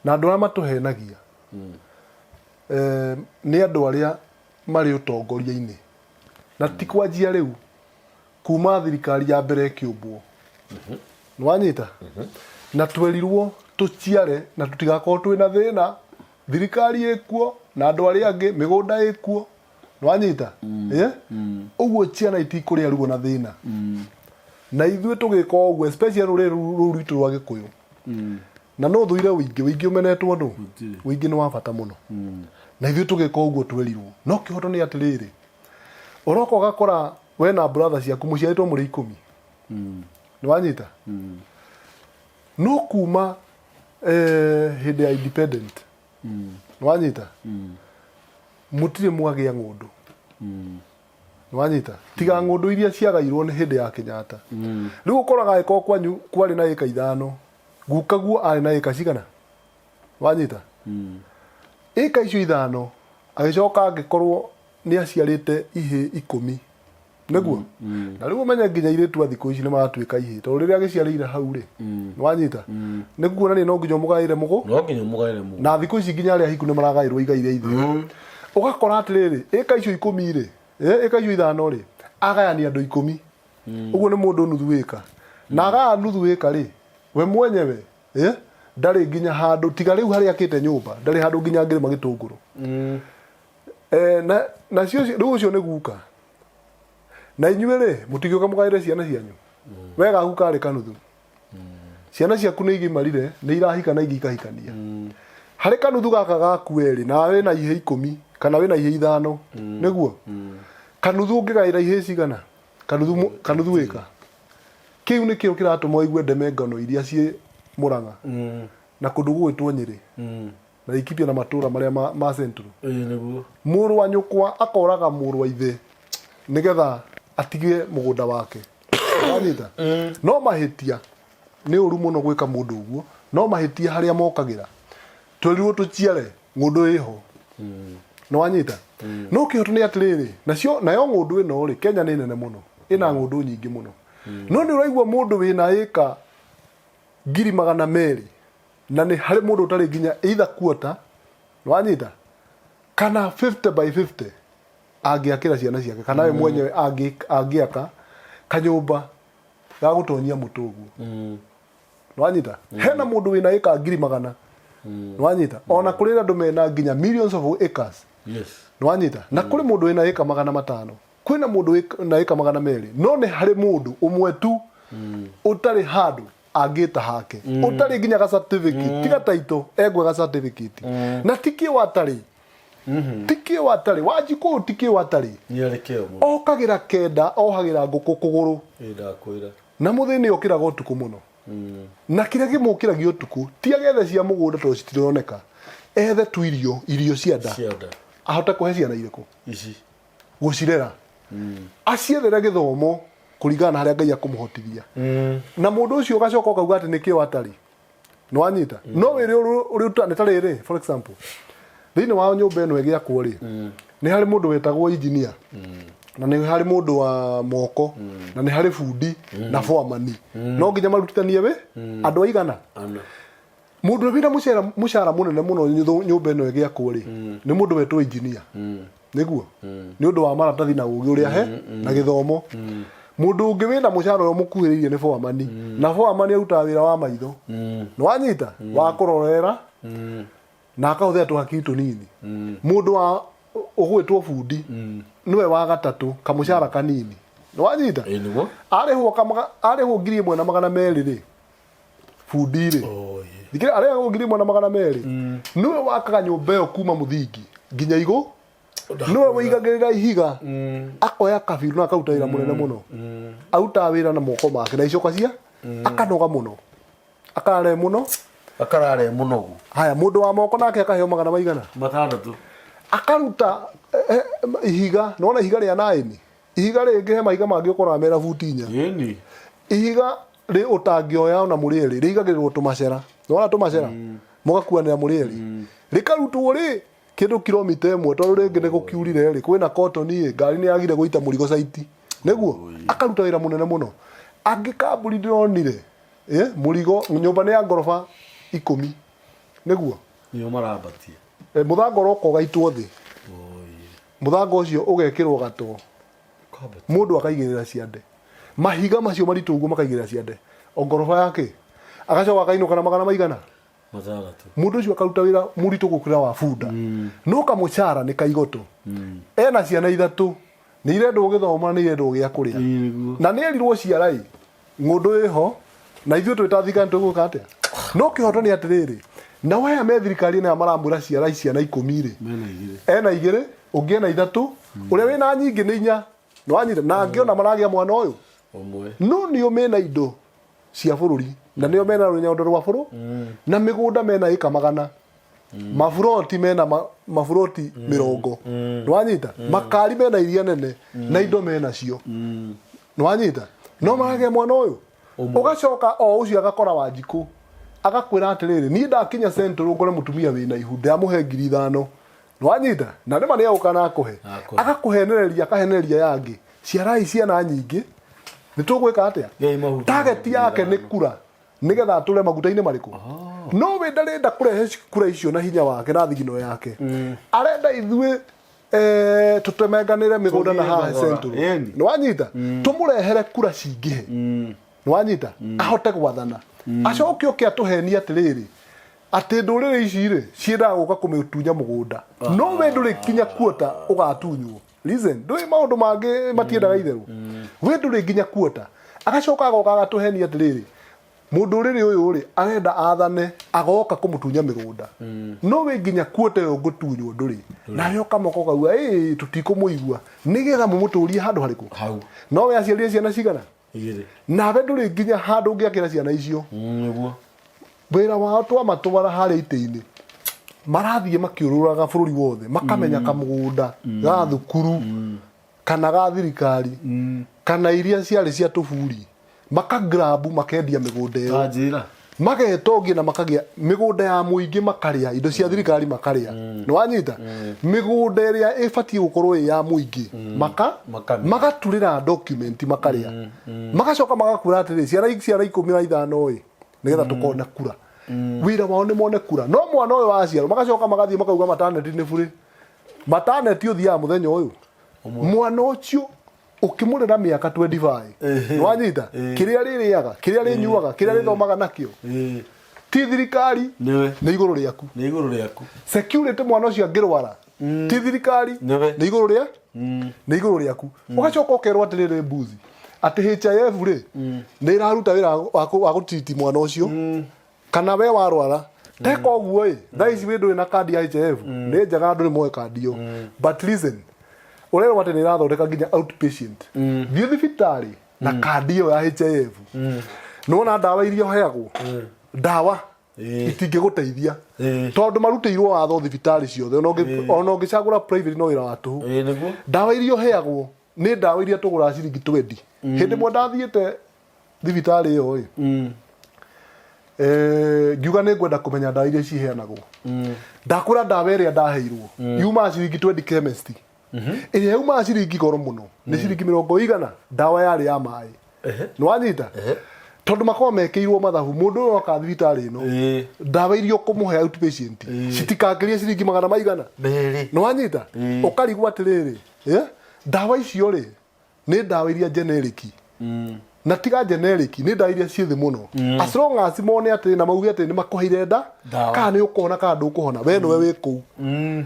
[SPEAKER 2] Na andũ arĩa matũhenagia nĩ andũ arĩa marĩ ũtongoria-inĩ. Na ti kwanjia rĩu, kuma thirikari ya mbere ĩkĩũmbwo. Nĩwanyita? Na twerirwo tũciare na tũtigakorwo twĩna thĩna, thirikari ĩkuo na andũ arĩa angĩ, mĩgũnda ĩkuo. Nĩwanyita? Ũguo ciana itikũrĩa ruo na thĩna. Na ithuĩ tũgĩka ũguo, especially rũrĩrĩ rũu rwitũ rwa Gĩkũyũ. Na no thũire ũingĩ, ũingĩ ũmenetwo nũ? Ũingĩ nĩ wa bata mũno. Na ithuĩ tũgĩka ũguo twerirwo. No kĩhoto nĩ atĩrĩrĩ, ũroka ũgakora we na brother ciaku mũciarĩtwo mũrĩ 10. Nĩwanyita? No kuma hĩndĩ ya independent. Nĩwanyita? Mũtirĩ mwagĩa ng'ũndũ. Nĩwanyita? Tiga ng'ũndũ iria ciagairwo nĩ hĩndĩ ya Kenyatta. Rĩu ũkoraga angĩkorwo kwanyu kwarĩ na ĩka 5, guka guo arĩ na ĩka cigana? Wanyita? Ĩka icio 5, agĩcoka angĩkorwo nĩ aciarĩte ihĩ 10. Nĩguo? Na rĩu ũmenye nginya airĩtu a thikũ ici nĩ maratuĩka ihĩ, tondũ rĩrĩa agĩciarĩire hau rĩ, nĩwanyita? Nĩ kuonania no nginya ũmũgaĩre mũgũ?
[SPEAKER 1] No nginya ũmũgaĩre mũgũ.
[SPEAKER 2] Na thikũ ici nginya arĩa ahiku nĩ maragaĩrwo igai rĩa ithe. Ũgakora atĩrĩrĩ, ĩka icio 10 rĩ, ĩka icio 5 rĩ, agayania andũ 10. Ũguo nĩ mũndũ nuthu ĩka. Na agaya nuthu ĩka rĩ, we mwenyewe, ndarĩ nginya handũ, tiga rĩu harĩa akĩte nyũmba, ndarĩ handũ nginya angĩrĩma gĩtũngũrũ. Na, nacio rĩu ũcio nĩ guka. Na inyuĩ rĩ, mũtingĩũka mũgaĩre ciana cianyu. We gaku karĩ kanuthu. Ciana ciaku nĩ igimarire, nĩ irahika na ingĩ ikahikania. Harĩ kanuthu gaka gaku werĩ, na wĩna ihĩ 10, kana wĩna ihĩ 5, nĩguo? Kanuthu ũngĩgaĩra ihĩ cigana? Kanuthu kanuthu ĩka. Kĩu nĩkĩo kĩratũma ũigue ndeme ngano iria ciĩ Mũrang'a. Na kũndũ gũgwĩtwo Nyĩrĩ. Na Laikipia na matũra marĩa ma Central.
[SPEAKER 1] Ĩĩ nĩguo.
[SPEAKER 2] Mũrũ wa nyũkwa akoraga mũrũ wa ithe nĩgetha atige mũgũnda wake. Wanyita? No mahĩtia nĩ ũru mũno gwĩka mũndũ ũguo, no mahĩtia harĩa mokagĩra. Twerirwo tũciare ng'ũndũ ĩho. Nĩ wanyita? No kĩhoto nĩ atĩrĩrĩ, nacio nayo ng'ũndũ ĩno rĩ, Kenya nĩ nene mũno. Ĩna ng'ũndũ nyingĩ mũno. No nĩ ũraigua mũndũ wĩna ĩka 200,000 na nĩ harĩ mũndũ ũtarĩ nginya either quarter Nĩwanyita? Kana 50 by 50 angĩakĩra ciana ciake kana we mwenyewe angĩaka kanyũmba ga gũtonyia mũtũ ũguo. Nĩwanyita? Hena mũndũ wĩna ĩka 100,000. Nĩwanyita? Ona kũrĩ andũ mena nginya millions of acres.
[SPEAKER 1] Yes.
[SPEAKER 2] Nĩwanyita? Na kũrĩ mũndũ wĩna ĩka 500. Kwĩna mũndũ wĩna ĩka 200. No nĩ harĩ mũndũ ũmwe tu ũtarĩ handũ angĩta hake. Ũtarĩ nginya ga certificate. Tiga title, engwe ga certificate. Na ti kĩo atarĩ. Ti kĩo atarĩ. Wanjikũ ti kĩo atarĩ.
[SPEAKER 1] Nĩ arĩ kĩo mũno.
[SPEAKER 2] Okagĩra kenda, ohagĩra ngũkũ kũgũrũ.
[SPEAKER 1] Ĩ ndakwĩra.
[SPEAKER 2] Na mũthĩni okĩraga ũtukũ mũno. Na kĩrĩa kĩmũkĩragia ũtukũ ti agethe cia mũgũnda tondũ citironeka. Ethe tu irio, irio cia nda.
[SPEAKER 1] Cia nda.
[SPEAKER 2] Ahote kũhe ciana irĩkũ?
[SPEAKER 1] Ici.
[SPEAKER 2] Gũcirera. Aciethere gĩthomo kũringana na harĩa Ngai akũmũhotithia. Na mũndũ ũcio ũgacoka ũkauga atĩ nĩkĩo atarĩ. Nĩwanyita? No wĩrĩ ũrĩ nĩ ta rĩrĩ, for example, thĩinĩ wa nyũmba ĩno ĩgĩakwo rĩ, nĩ harĩ mũndũ wetagwo engineer, na nĩ harĩ mũndũ wa moko, na nĩ harĩ bundi na foreman. No nginya marutithanie wĩ andũ aigana.
[SPEAKER 1] Ana.
[SPEAKER 2] Mũndũ ũrĩa wĩna mũcara mũnene mũno nyũmba ĩno ĩgĩakwo rĩ, nĩ mũndũ wetwo engineer. Nĩguo? Nĩ ũndũ wa maratathi na ũgĩ ũrĩa he na gĩthomo. Mũndũ ũngĩ wĩna mũcara ũrĩa ũmũkuhĩrĩirie nĩ foreman. Na foreman arutaga wĩra wa maitho. Nĩwanyita? Wa kũrorera na akahũthĩra tũhakiri tũnini. Mũndũ wa ũgwĩtwo bundi nĩwe wa gatatũ, kamũcara kanini. Nĩwanyita?
[SPEAKER 1] Ĩ nĩguo.
[SPEAKER 2] Arĩhwo 1,200 rĩ, bundi rĩ.
[SPEAKER 1] Oh, yeah.
[SPEAKER 2] Thikĩrĩria, arĩhagwo 1,200. Nĩwe wakaga nyũmba ĩyo kuma mũthingi nginya igũ. Nĩwe wĩigagĩrĩra ihiga, akoya kabiru na akaruta wĩra mũnene mũno. Arutaga wĩra na moko make na icoka cia akanoga mũno, akarare mũno,
[SPEAKER 1] Akarare mũnogu.
[SPEAKER 2] Haya, mũndũ wa moko nake akaheo magana maigana?
[SPEAKER 1] 6.
[SPEAKER 2] Akaruta ihiga, nĩwona ihiga rĩa naĩni, ihiga rĩngĩ he mahiga mangĩ ũkoraga mena buti 4.
[SPEAKER 1] Ĩni.
[SPEAKER 2] Ihiga rĩ ũtangĩoya ona mũrĩ erĩ, rĩigagĩrĩrwo tũmacera. Nĩwona tũmacera? Mũgakuanĩra mũrĩ erĩ. Rĩkarutwo rĩ kĩndũ kilomita 1 tondũ rĩngĩ nĩ gũkiurire rĩ, kwĩna cotton ĩ, ngari nĩ yagire gũita mũrigo caiti. Nĩguo? Akaruta wĩra mũnene mũno. Angĩ kambuni ndĩronire, mũrigo, nyũmba nĩ ya ngoroba 10. Nĩguo?
[SPEAKER 1] Nĩo marambatia.
[SPEAKER 2] Mũthanga ũroka ũgaitwo thĩ. Mũthanga ũcio ũgekĩrwo gatoo. Mũndũ akaigĩrĩra ciande. Mahiga macio maritũ ũguo makaigĩrĩra ciande. O ngoroba yake. Agacoka akainũka na magana maigana?
[SPEAKER 1] 6.
[SPEAKER 2] Mũndũ ũcio akaruta wĩra mũritũ gũkĩra wa bunda. No kamũcara nĩ kaigoto. Ena ciana 3. Nĩ irendwo gĩthomo na nĩ irendwo gĩa kũrĩa. Na nĩ erirwo ciarai ng'ũndũ ĩho na ithuĩ twĩ ta thirikari tũgũka atĩa? No kĩhoto nĩ atĩrĩrĩ, nao aya me thirikari ĩno aya maramwĩra ciarai ciana 10 rĩ.
[SPEAKER 1] Mena 2.
[SPEAKER 2] Ena 2, ũngĩ ena 3, ũrĩa wĩna nyingĩ nĩ 4. Nĩwanyita? Na angĩ ona maragĩa mwana ũyũ.
[SPEAKER 1] Ũmwe.
[SPEAKER 2] No nĩo mena indo cia bũrũri na nĩo mena rũnyondo rwa bũrũri na mĩgũnda mena ĩka 100. Maburoti mena maburoti 20. Nĩwanyita? Makari mena iria nene na indo mena cio. Nĩwanyita? No maragĩa mwana ũyũ. Ũgacoka o ũcio agakora Wanjikũ. Agakwĩra atĩrĩrĩ, niĩ ndakinya Central ngore mũtumia wĩna ihu, ndamũhe 5,000. Nĩwanyita? Na nĩma nĩegũka na akũhe.
[SPEAKER 1] Akũhe.
[SPEAKER 2] Agakũhenereria, akahenereria aya angĩ. Ciarai ciana nyingĩ. Nĩtũgwĩka atĩa?
[SPEAKER 1] Gĩai mahuti
[SPEAKER 2] Target yake nĩ kura. Nĩgetha atũre maguta-inĩ marĩkũ? No we ndarenda kũrehe kura icio na hinya wake na thigino yake. Arenda ithuĩ tũtemenganĩre mĩgũnda na
[SPEAKER 1] Tũgĩe
[SPEAKER 2] haha
[SPEAKER 1] thogora.
[SPEAKER 2] Central.
[SPEAKER 1] Ĩni.
[SPEAKER 2] Nĩwanyita? Tũmũrehere kura cingĩhe. Nĩwanyita? Ahote gwathana. Acoke oke atũhenie atĩrĩrĩ, atĩ ndũrĩrĩ ici rĩ, ciendaga gũka kũmĩtunya mũgũnda. No we ndũrĩ kinya kuota ũgatunywo. Listen, ndũĩ maũndũ mangĩ matiendaga itherũ. We ndũrĩ nginya kuota. Agacoka agoka agatũhenia atĩrĩrĩ, mũndũrĩrĩ ũyũ rĩ, arenda athane, agoka kũmũtunya mĩgũnda. No we nginya kuota ĩyo ngũtunywo ndũrĩ. Nawe ũkamoka ũkauga, ĩĩ, tũtikũmũigua. Nĩgetha mũmũtũrie handũ harĩkũ?
[SPEAKER 1] Hau.
[SPEAKER 2] No we aciarire ciana cigana?
[SPEAKER 1] 2.
[SPEAKER 2] Nawe ndũrĩ nginya handũ ũngĩakĩra ciana icio.
[SPEAKER 1] Nĩguo.
[SPEAKER 2] Wĩra wao twamatwara harĩa itĩ-inĩ, marathiĩ makĩũrũraga bũrũri wothe, makamenya kamũgũnda ga thukuru kana ga thirikari kana iria ciarĩ cia tũburi, makagrabu makendia mĩgũnda ĩyo.
[SPEAKER 1] Tanjĩra.
[SPEAKER 2] Magetongia na makagĩa mĩgũnda ya mũingĩ makarĩa, indo cia thirikari makarĩa. Nĩwanyita? Mĩgũnda ĩrĩa ĩbatiĩ gũkorwo ĩ ya mũingĩ,
[SPEAKER 1] Makamĩa.
[SPEAKER 2] magaturĩra document makarĩa. Magacoka magakwĩra atĩrĩ, ciara 15 ĩ, nĩgetha tũkona kura. Wĩra wao nĩ mone kura. No mwana ũyũ waciarwo magacoka magathiĩ makauga maternity nĩ burĩ. Maternity ũthiaga mũthenya ũyũ. Mwana ũcio ũkĩmũrera mĩaka 25 nĩwanyita kĩrĩa rĩrĩaga, kĩrĩa rĩnyuaga, kĩrĩa rĩthomaga nakĩo ti thirikari,
[SPEAKER 1] Nĩwe.
[SPEAKER 2] nĩ igũrũ rĩaku.
[SPEAKER 1] Nĩ igũrũ rĩaku.
[SPEAKER 2] Security mwana ũcio angĩrwara ti thirikari,
[SPEAKER 1] Nĩwe.
[SPEAKER 2] nĩ igũrũ rĩa nĩ igũrũ rĩaku. Ũgacoka ũkerwo atĩrĩrĩ mbuzi atĩ HIF rĩ nĩ ĩraruta wĩra wa gũtiriti mwana ũcio kana we warwara teka ũguo ĩ thaa ici wĩ ndũrĩ na kandi ya HIF nĩ njega andũ nĩ moe kandi ĩyo, but listen, ũrerwo atĩ nĩ ĩrathondeka nginya outpatient. Thiĩ thibitarĩ na kandi ĩyo ya HIF, nĩwona ndawa iria ũheagwo, ndawa itingĩgũteithia tondũ marutĩirwo watho thibitarĩ ciothe, ona ũngĩcagũra private no wĩra wa tũhũ.
[SPEAKER 1] Ĩĩ nĩguo.
[SPEAKER 2] Ndawa iria ũheagwo nĩ ndawa iria tũgũraga ciringi 20. Hĩndĩ ĩmwe ndathiĩte thibitarĩ ĩyo ĩ, ngiuga nĩ ngwenda kũmenya ndawa iria ciheanagwo. Ndakwĩra ndawa ĩrĩa ndaheirwo yumaga ciringi 20 chemist, ĩrĩa yumaga ciringi goro mũno nĩ ciringi mĩrongo igana, ndawa yarĩ ya maĩ. Nĩwanyita? Tondũ makoragwo mekĩirwo mathabu, mũndũ ũyũ oka thibitarĩ ĩno, ndawa iria ũkũmũhe outpatient citikakĩrie ciringi magana maigana.
[SPEAKER 1] Merĩ.
[SPEAKER 2] Nĩwanyita? Ũkarigwo atĩrĩrĩ, ndawa icio rĩ nĩ ndawa iria generic, na tiga generic, nĩ ndawa iria ciĩ thĩ mũno, as long as mone atĩ na mauge atĩ nĩ makũheire nda.
[SPEAKER 1] Ndawa.
[SPEAKER 2] Kana nĩ ũkũhona kana ndũkũhona, we nĩwe wĩ kũu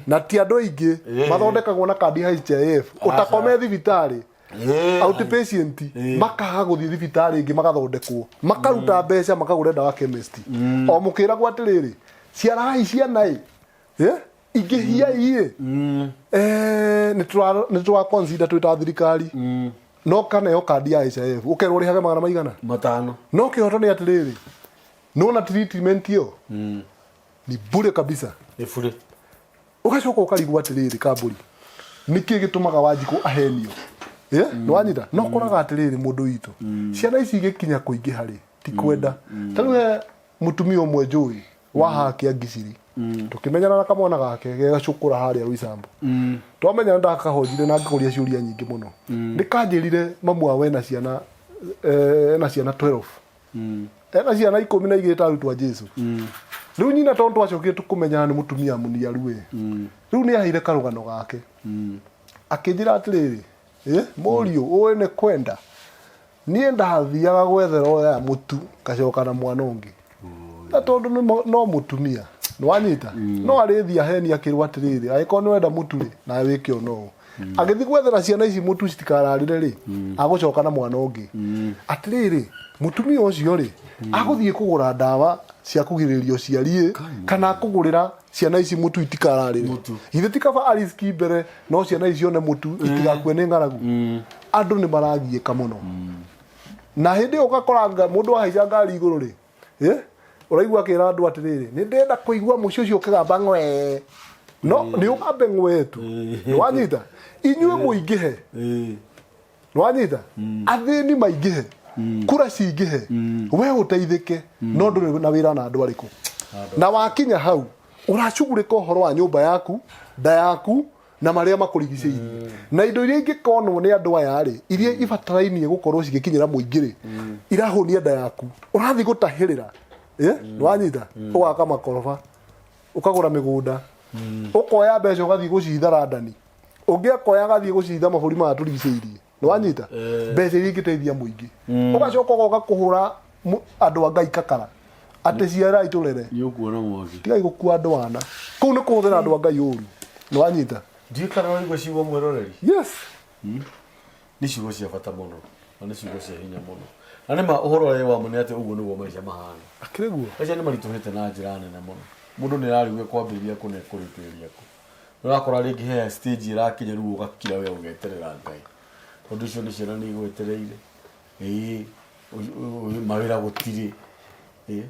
[SPEAKER 2] na ti andũ aingĩ mathondekagwo na kandi ya HIF ũtakome thibitarĩ outpatient, makaga gũthiĩ thibitarĩ ĩngĩ magathondekwo, makaruta mbeca makagũra ndawa chemist, o mũkĩragwo atĩrĩrĩ, ciarai ciana ĩ, ingĩhiai ĩ, nĩ tũra consider twĩ ta thirikari, no kaneo kandi ya HIF ũkerwo ũrĩhage magana maigana?
[SPEAKER 1] Matano.
[SPEAKER 2] No kĩhoto nĩ atĩrĩrĩ, nona treatment ĩyo ni bure kabisa.
[SPEAKER 1] Nĩ burĩ.
[SPEAKER 2] Ũgacoka ũkarigwo atĩrĩrĩ, kambũri nĩkĩ gĩtũmaga Wanjikũ ahenio? Nĩwanyita? No koraga atĩrĩrĩ, mũndũ witũ, ciana ici igĩkinya kũingĩha rĩ, ti kwenda. Ta rĩu he mũtumia ũmwe njũĩ wa haha Kĩangiciri, tũkĩmenyana na kamwana gake gegacũkũra harĩa Roysambu. Twamenyana ndakahonjire na ngĩkũria ciũria nyingĩ mũno. Nĩ kanjĩrire mamu wao ena ciana, ena ciana 12, ena ciana 12 ta arutwo a Jesu. Rĩu nyina, tondũ twacokire tũkũmenyana, nĩ mũtumia mũniaru ĩ, rĩu nĩ aheire karũgano gake akĩnjĩra atĩrĩrĩ, mũriũ ũĩ nĩ kwenda niĩ ndathiaga gwethera ũyũ mũtu ngacoka na mwana ũngĩ, na tondũ no mũtumia, nĩwanyita, no arĩthiĩ aheni akĩrwo atĩrĩrĩ, angĩkorwo nĩ wenda mũtu rĩ, nawe wĩke o no ũũ. Agĩthiĩ gwethera ciana ici mũtu citikararĩre rĩ, agũcoka na mwana ũngĩ. Atĩrĩrĩ, mũtumia ũcio rĩ, agũthiĩ kũgũra ndawa cia kũgirĩrĩria ũciari ĩ, kana akũgũrĩra ciana ici mũtu itikararĩre? Githĩ ti kaba ariski mbere no ciana ici cione mũtu itigakue nĩ ng'aragu? Andũ nĩ maragiĩka mũno, na hĩndĩ ĩyo ũgakora mũndũ ahaica ngari igũrũ rĩ, ũraigua akĩra andũ atĩrĩrĩ, nĩ ndĩrenda kũigua mũciĩ ũcio ũkĩgamba ng'wee. No nĩ ũgambe ng'wee tu, nĩwanyita? Inyuĩ mũingĩhe, nĩwanyita? Athĩni maingĩhe, kura cingĩhe, we ũteithĩke, no ndũrĩ na wĩra na andũ arĩkũ. Na wakinya hau ũracugurĩka ũhoro wa nyũmba yaku, nda yaku na marĩa makũrigicĩirie, na indo iria ingĩkonwo nĩ andũ aya rĩ, iria ibatarainie gũkorwo cigĩkinyĩra mũingĩ rĩ, irahũnia nda yaku. Ũrathiĩ gũtahĩrĩra, nĩwanyita? Ũgaka makoroba, ũkagũra mĩgũnda, ũkoya mbeca ũgathiĩ gũcihitha London, ũngĩ akoya agathiĩ gũcihitha mabũrũri maya tũrigicĩirie, nĩwanyita? Mbeca iria ingĩteithia mũingĩ, ũgacoka ũgoka kũhũra andũ a Ngai kakara atĩ ciarai tũrere.
[SPEAKER 1] Nĩ ũkuona mwaki.
[SPEAKER 2] Tigai gũkua andũ ana kũu nĩ kũhũthĩra andũ a Ngai ũru, nĩwanyita?
[SPEAKER 1] Ndiũĩ kana waigua ciugo, mwĩroreri.
[SPEAKER 2] Yes.
[SPEAKER 1] Nĩ ciugo cia bata mũno na nĩ ciugo cia hinya mũno, na nĩ ma ũhoro ũrĩa wa ma nĩ atĩ ũguo nĩguo maica mahana.
[SPEAKER 2] Akĩrĩ guo.
[SPEAKER 1] Maica nĩ maritũhĩte na njĩra nene mũno. Mũndũ nĩ ararigwo kwambĩrĩria kũ na ekũrĩkĩrĩria kũ. Nĩ ũrakora rĩngĩ he stage ĩrakinya rĩu ũgakira we ũgeterera Ngai, tondũ icio nĩ ciana nĩ igwetereire. Ĩĩ, mawĩra gũtirĩ. Ĩĩ,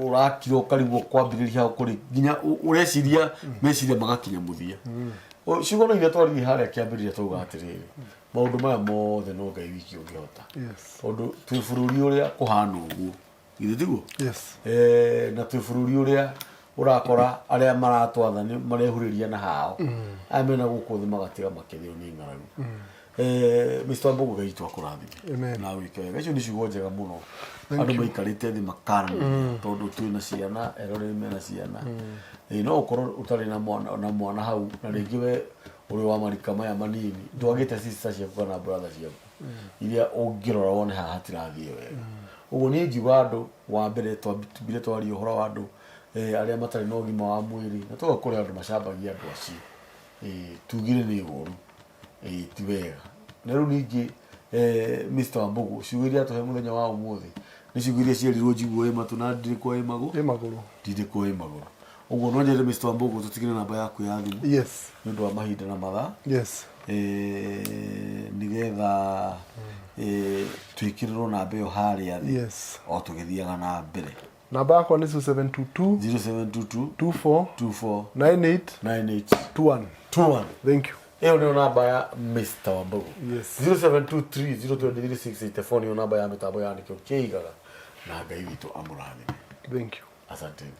[SPEAKER 1] ũrakira ũkarigwo kwambĩrĩria hau kũrĩ nginya ũreciria meciria magakinya mũthia. Ciugo no iria twaririe harĩa kĩambĩrĩria twauga atĩrĩrĩ, maũndũ maya mothe no Ngai wiki ũngĩhota, tondũ twĩ bũrũri ũrĩa kũhana ũguo, githĩ tiguo?
[SPEAKER 2] Yes.
[SPEAKER 1] Na twĩ bũrũri ũrĩa ũrakora arĩa maratwatha nĩ marehurĩria na hao, aya mena gũkũ thĩ magatiga makĩrĩo nĩ ng'aragu. Mr. Wambugu, Ngai witũ akũrathime
[SPEAKER 2] Amen.
[SPEAKER 1] na wĩke wega. Icio nĩ ciugo njega mũno.
[SPEAKER 2] Thank
[SPEAKER 1] Andũ
[SPEAKER 2] you.
[SPEAKER 1] maikarĩte thĩ makaranĩria tondũ twĩ na ciana, eroreri mena ciana. No ũkorwo ũtarĩ na mwana hau, na rĩngĩ we ũrĩ wa marika maya manini, ndwagĩte sister ciaku kana brother ciaku iria ũngĩrora wone haha hatirathiĩ wega. Ũguo niĩ ngiuga andũ wa mbere twambire twaria ũhoro wa andũ arĩa matarĩ na ũgima wa mwĩrĩ, na tũga kũrĩ andũ macambagia andũ acio. Tugire nĩ ũru, ti wega. Na rĩu ningĩ Mr. Wambugu, ciugo iria atũhe mũthenya wa ũmũthĩ nĩ ciugo iria cierirwo njiguo ĩ matũ na ndirĩkwo ĩ magũrũ.
[SPEAKER 2] Ĩ magũrũ.
[SPEAKER 1] Ndirĩkwo ĩ magũrũ. Ũguo no nyende, Mr. Wambugu, tũtigĩre namba yaku ya thimũ nĩ ũndũ wa mahinda na mathaa, nĩgetha twĩkĩrĩrwo namba ĩyo harĩa thĩ o tũgĩthiaga na mbere.
[SPEAKER 2] Namba yakwa nĩ 0722
[SPEAKER 1] 0722
[SPEAKER 2] 24
[SPEAKER 1] 24
[SPEAKER 2] 98
[SPEAKER 1] 98
[SPEAKER 2] 21.
[SPEAKER 1] 21.
[SPEAKER 2] Thank you.
[SPEAKER 1] Ĩyo nĩyo namba ya Mr. Wambugu. 0723 023 684 nĩyo namba ya mĩtambo ya Nĩkĩo Kĩigaga, na Ngai witũ amũrathime.
[SPEAKER 2] Thank you.
[SPEAKER 1] Asanteni.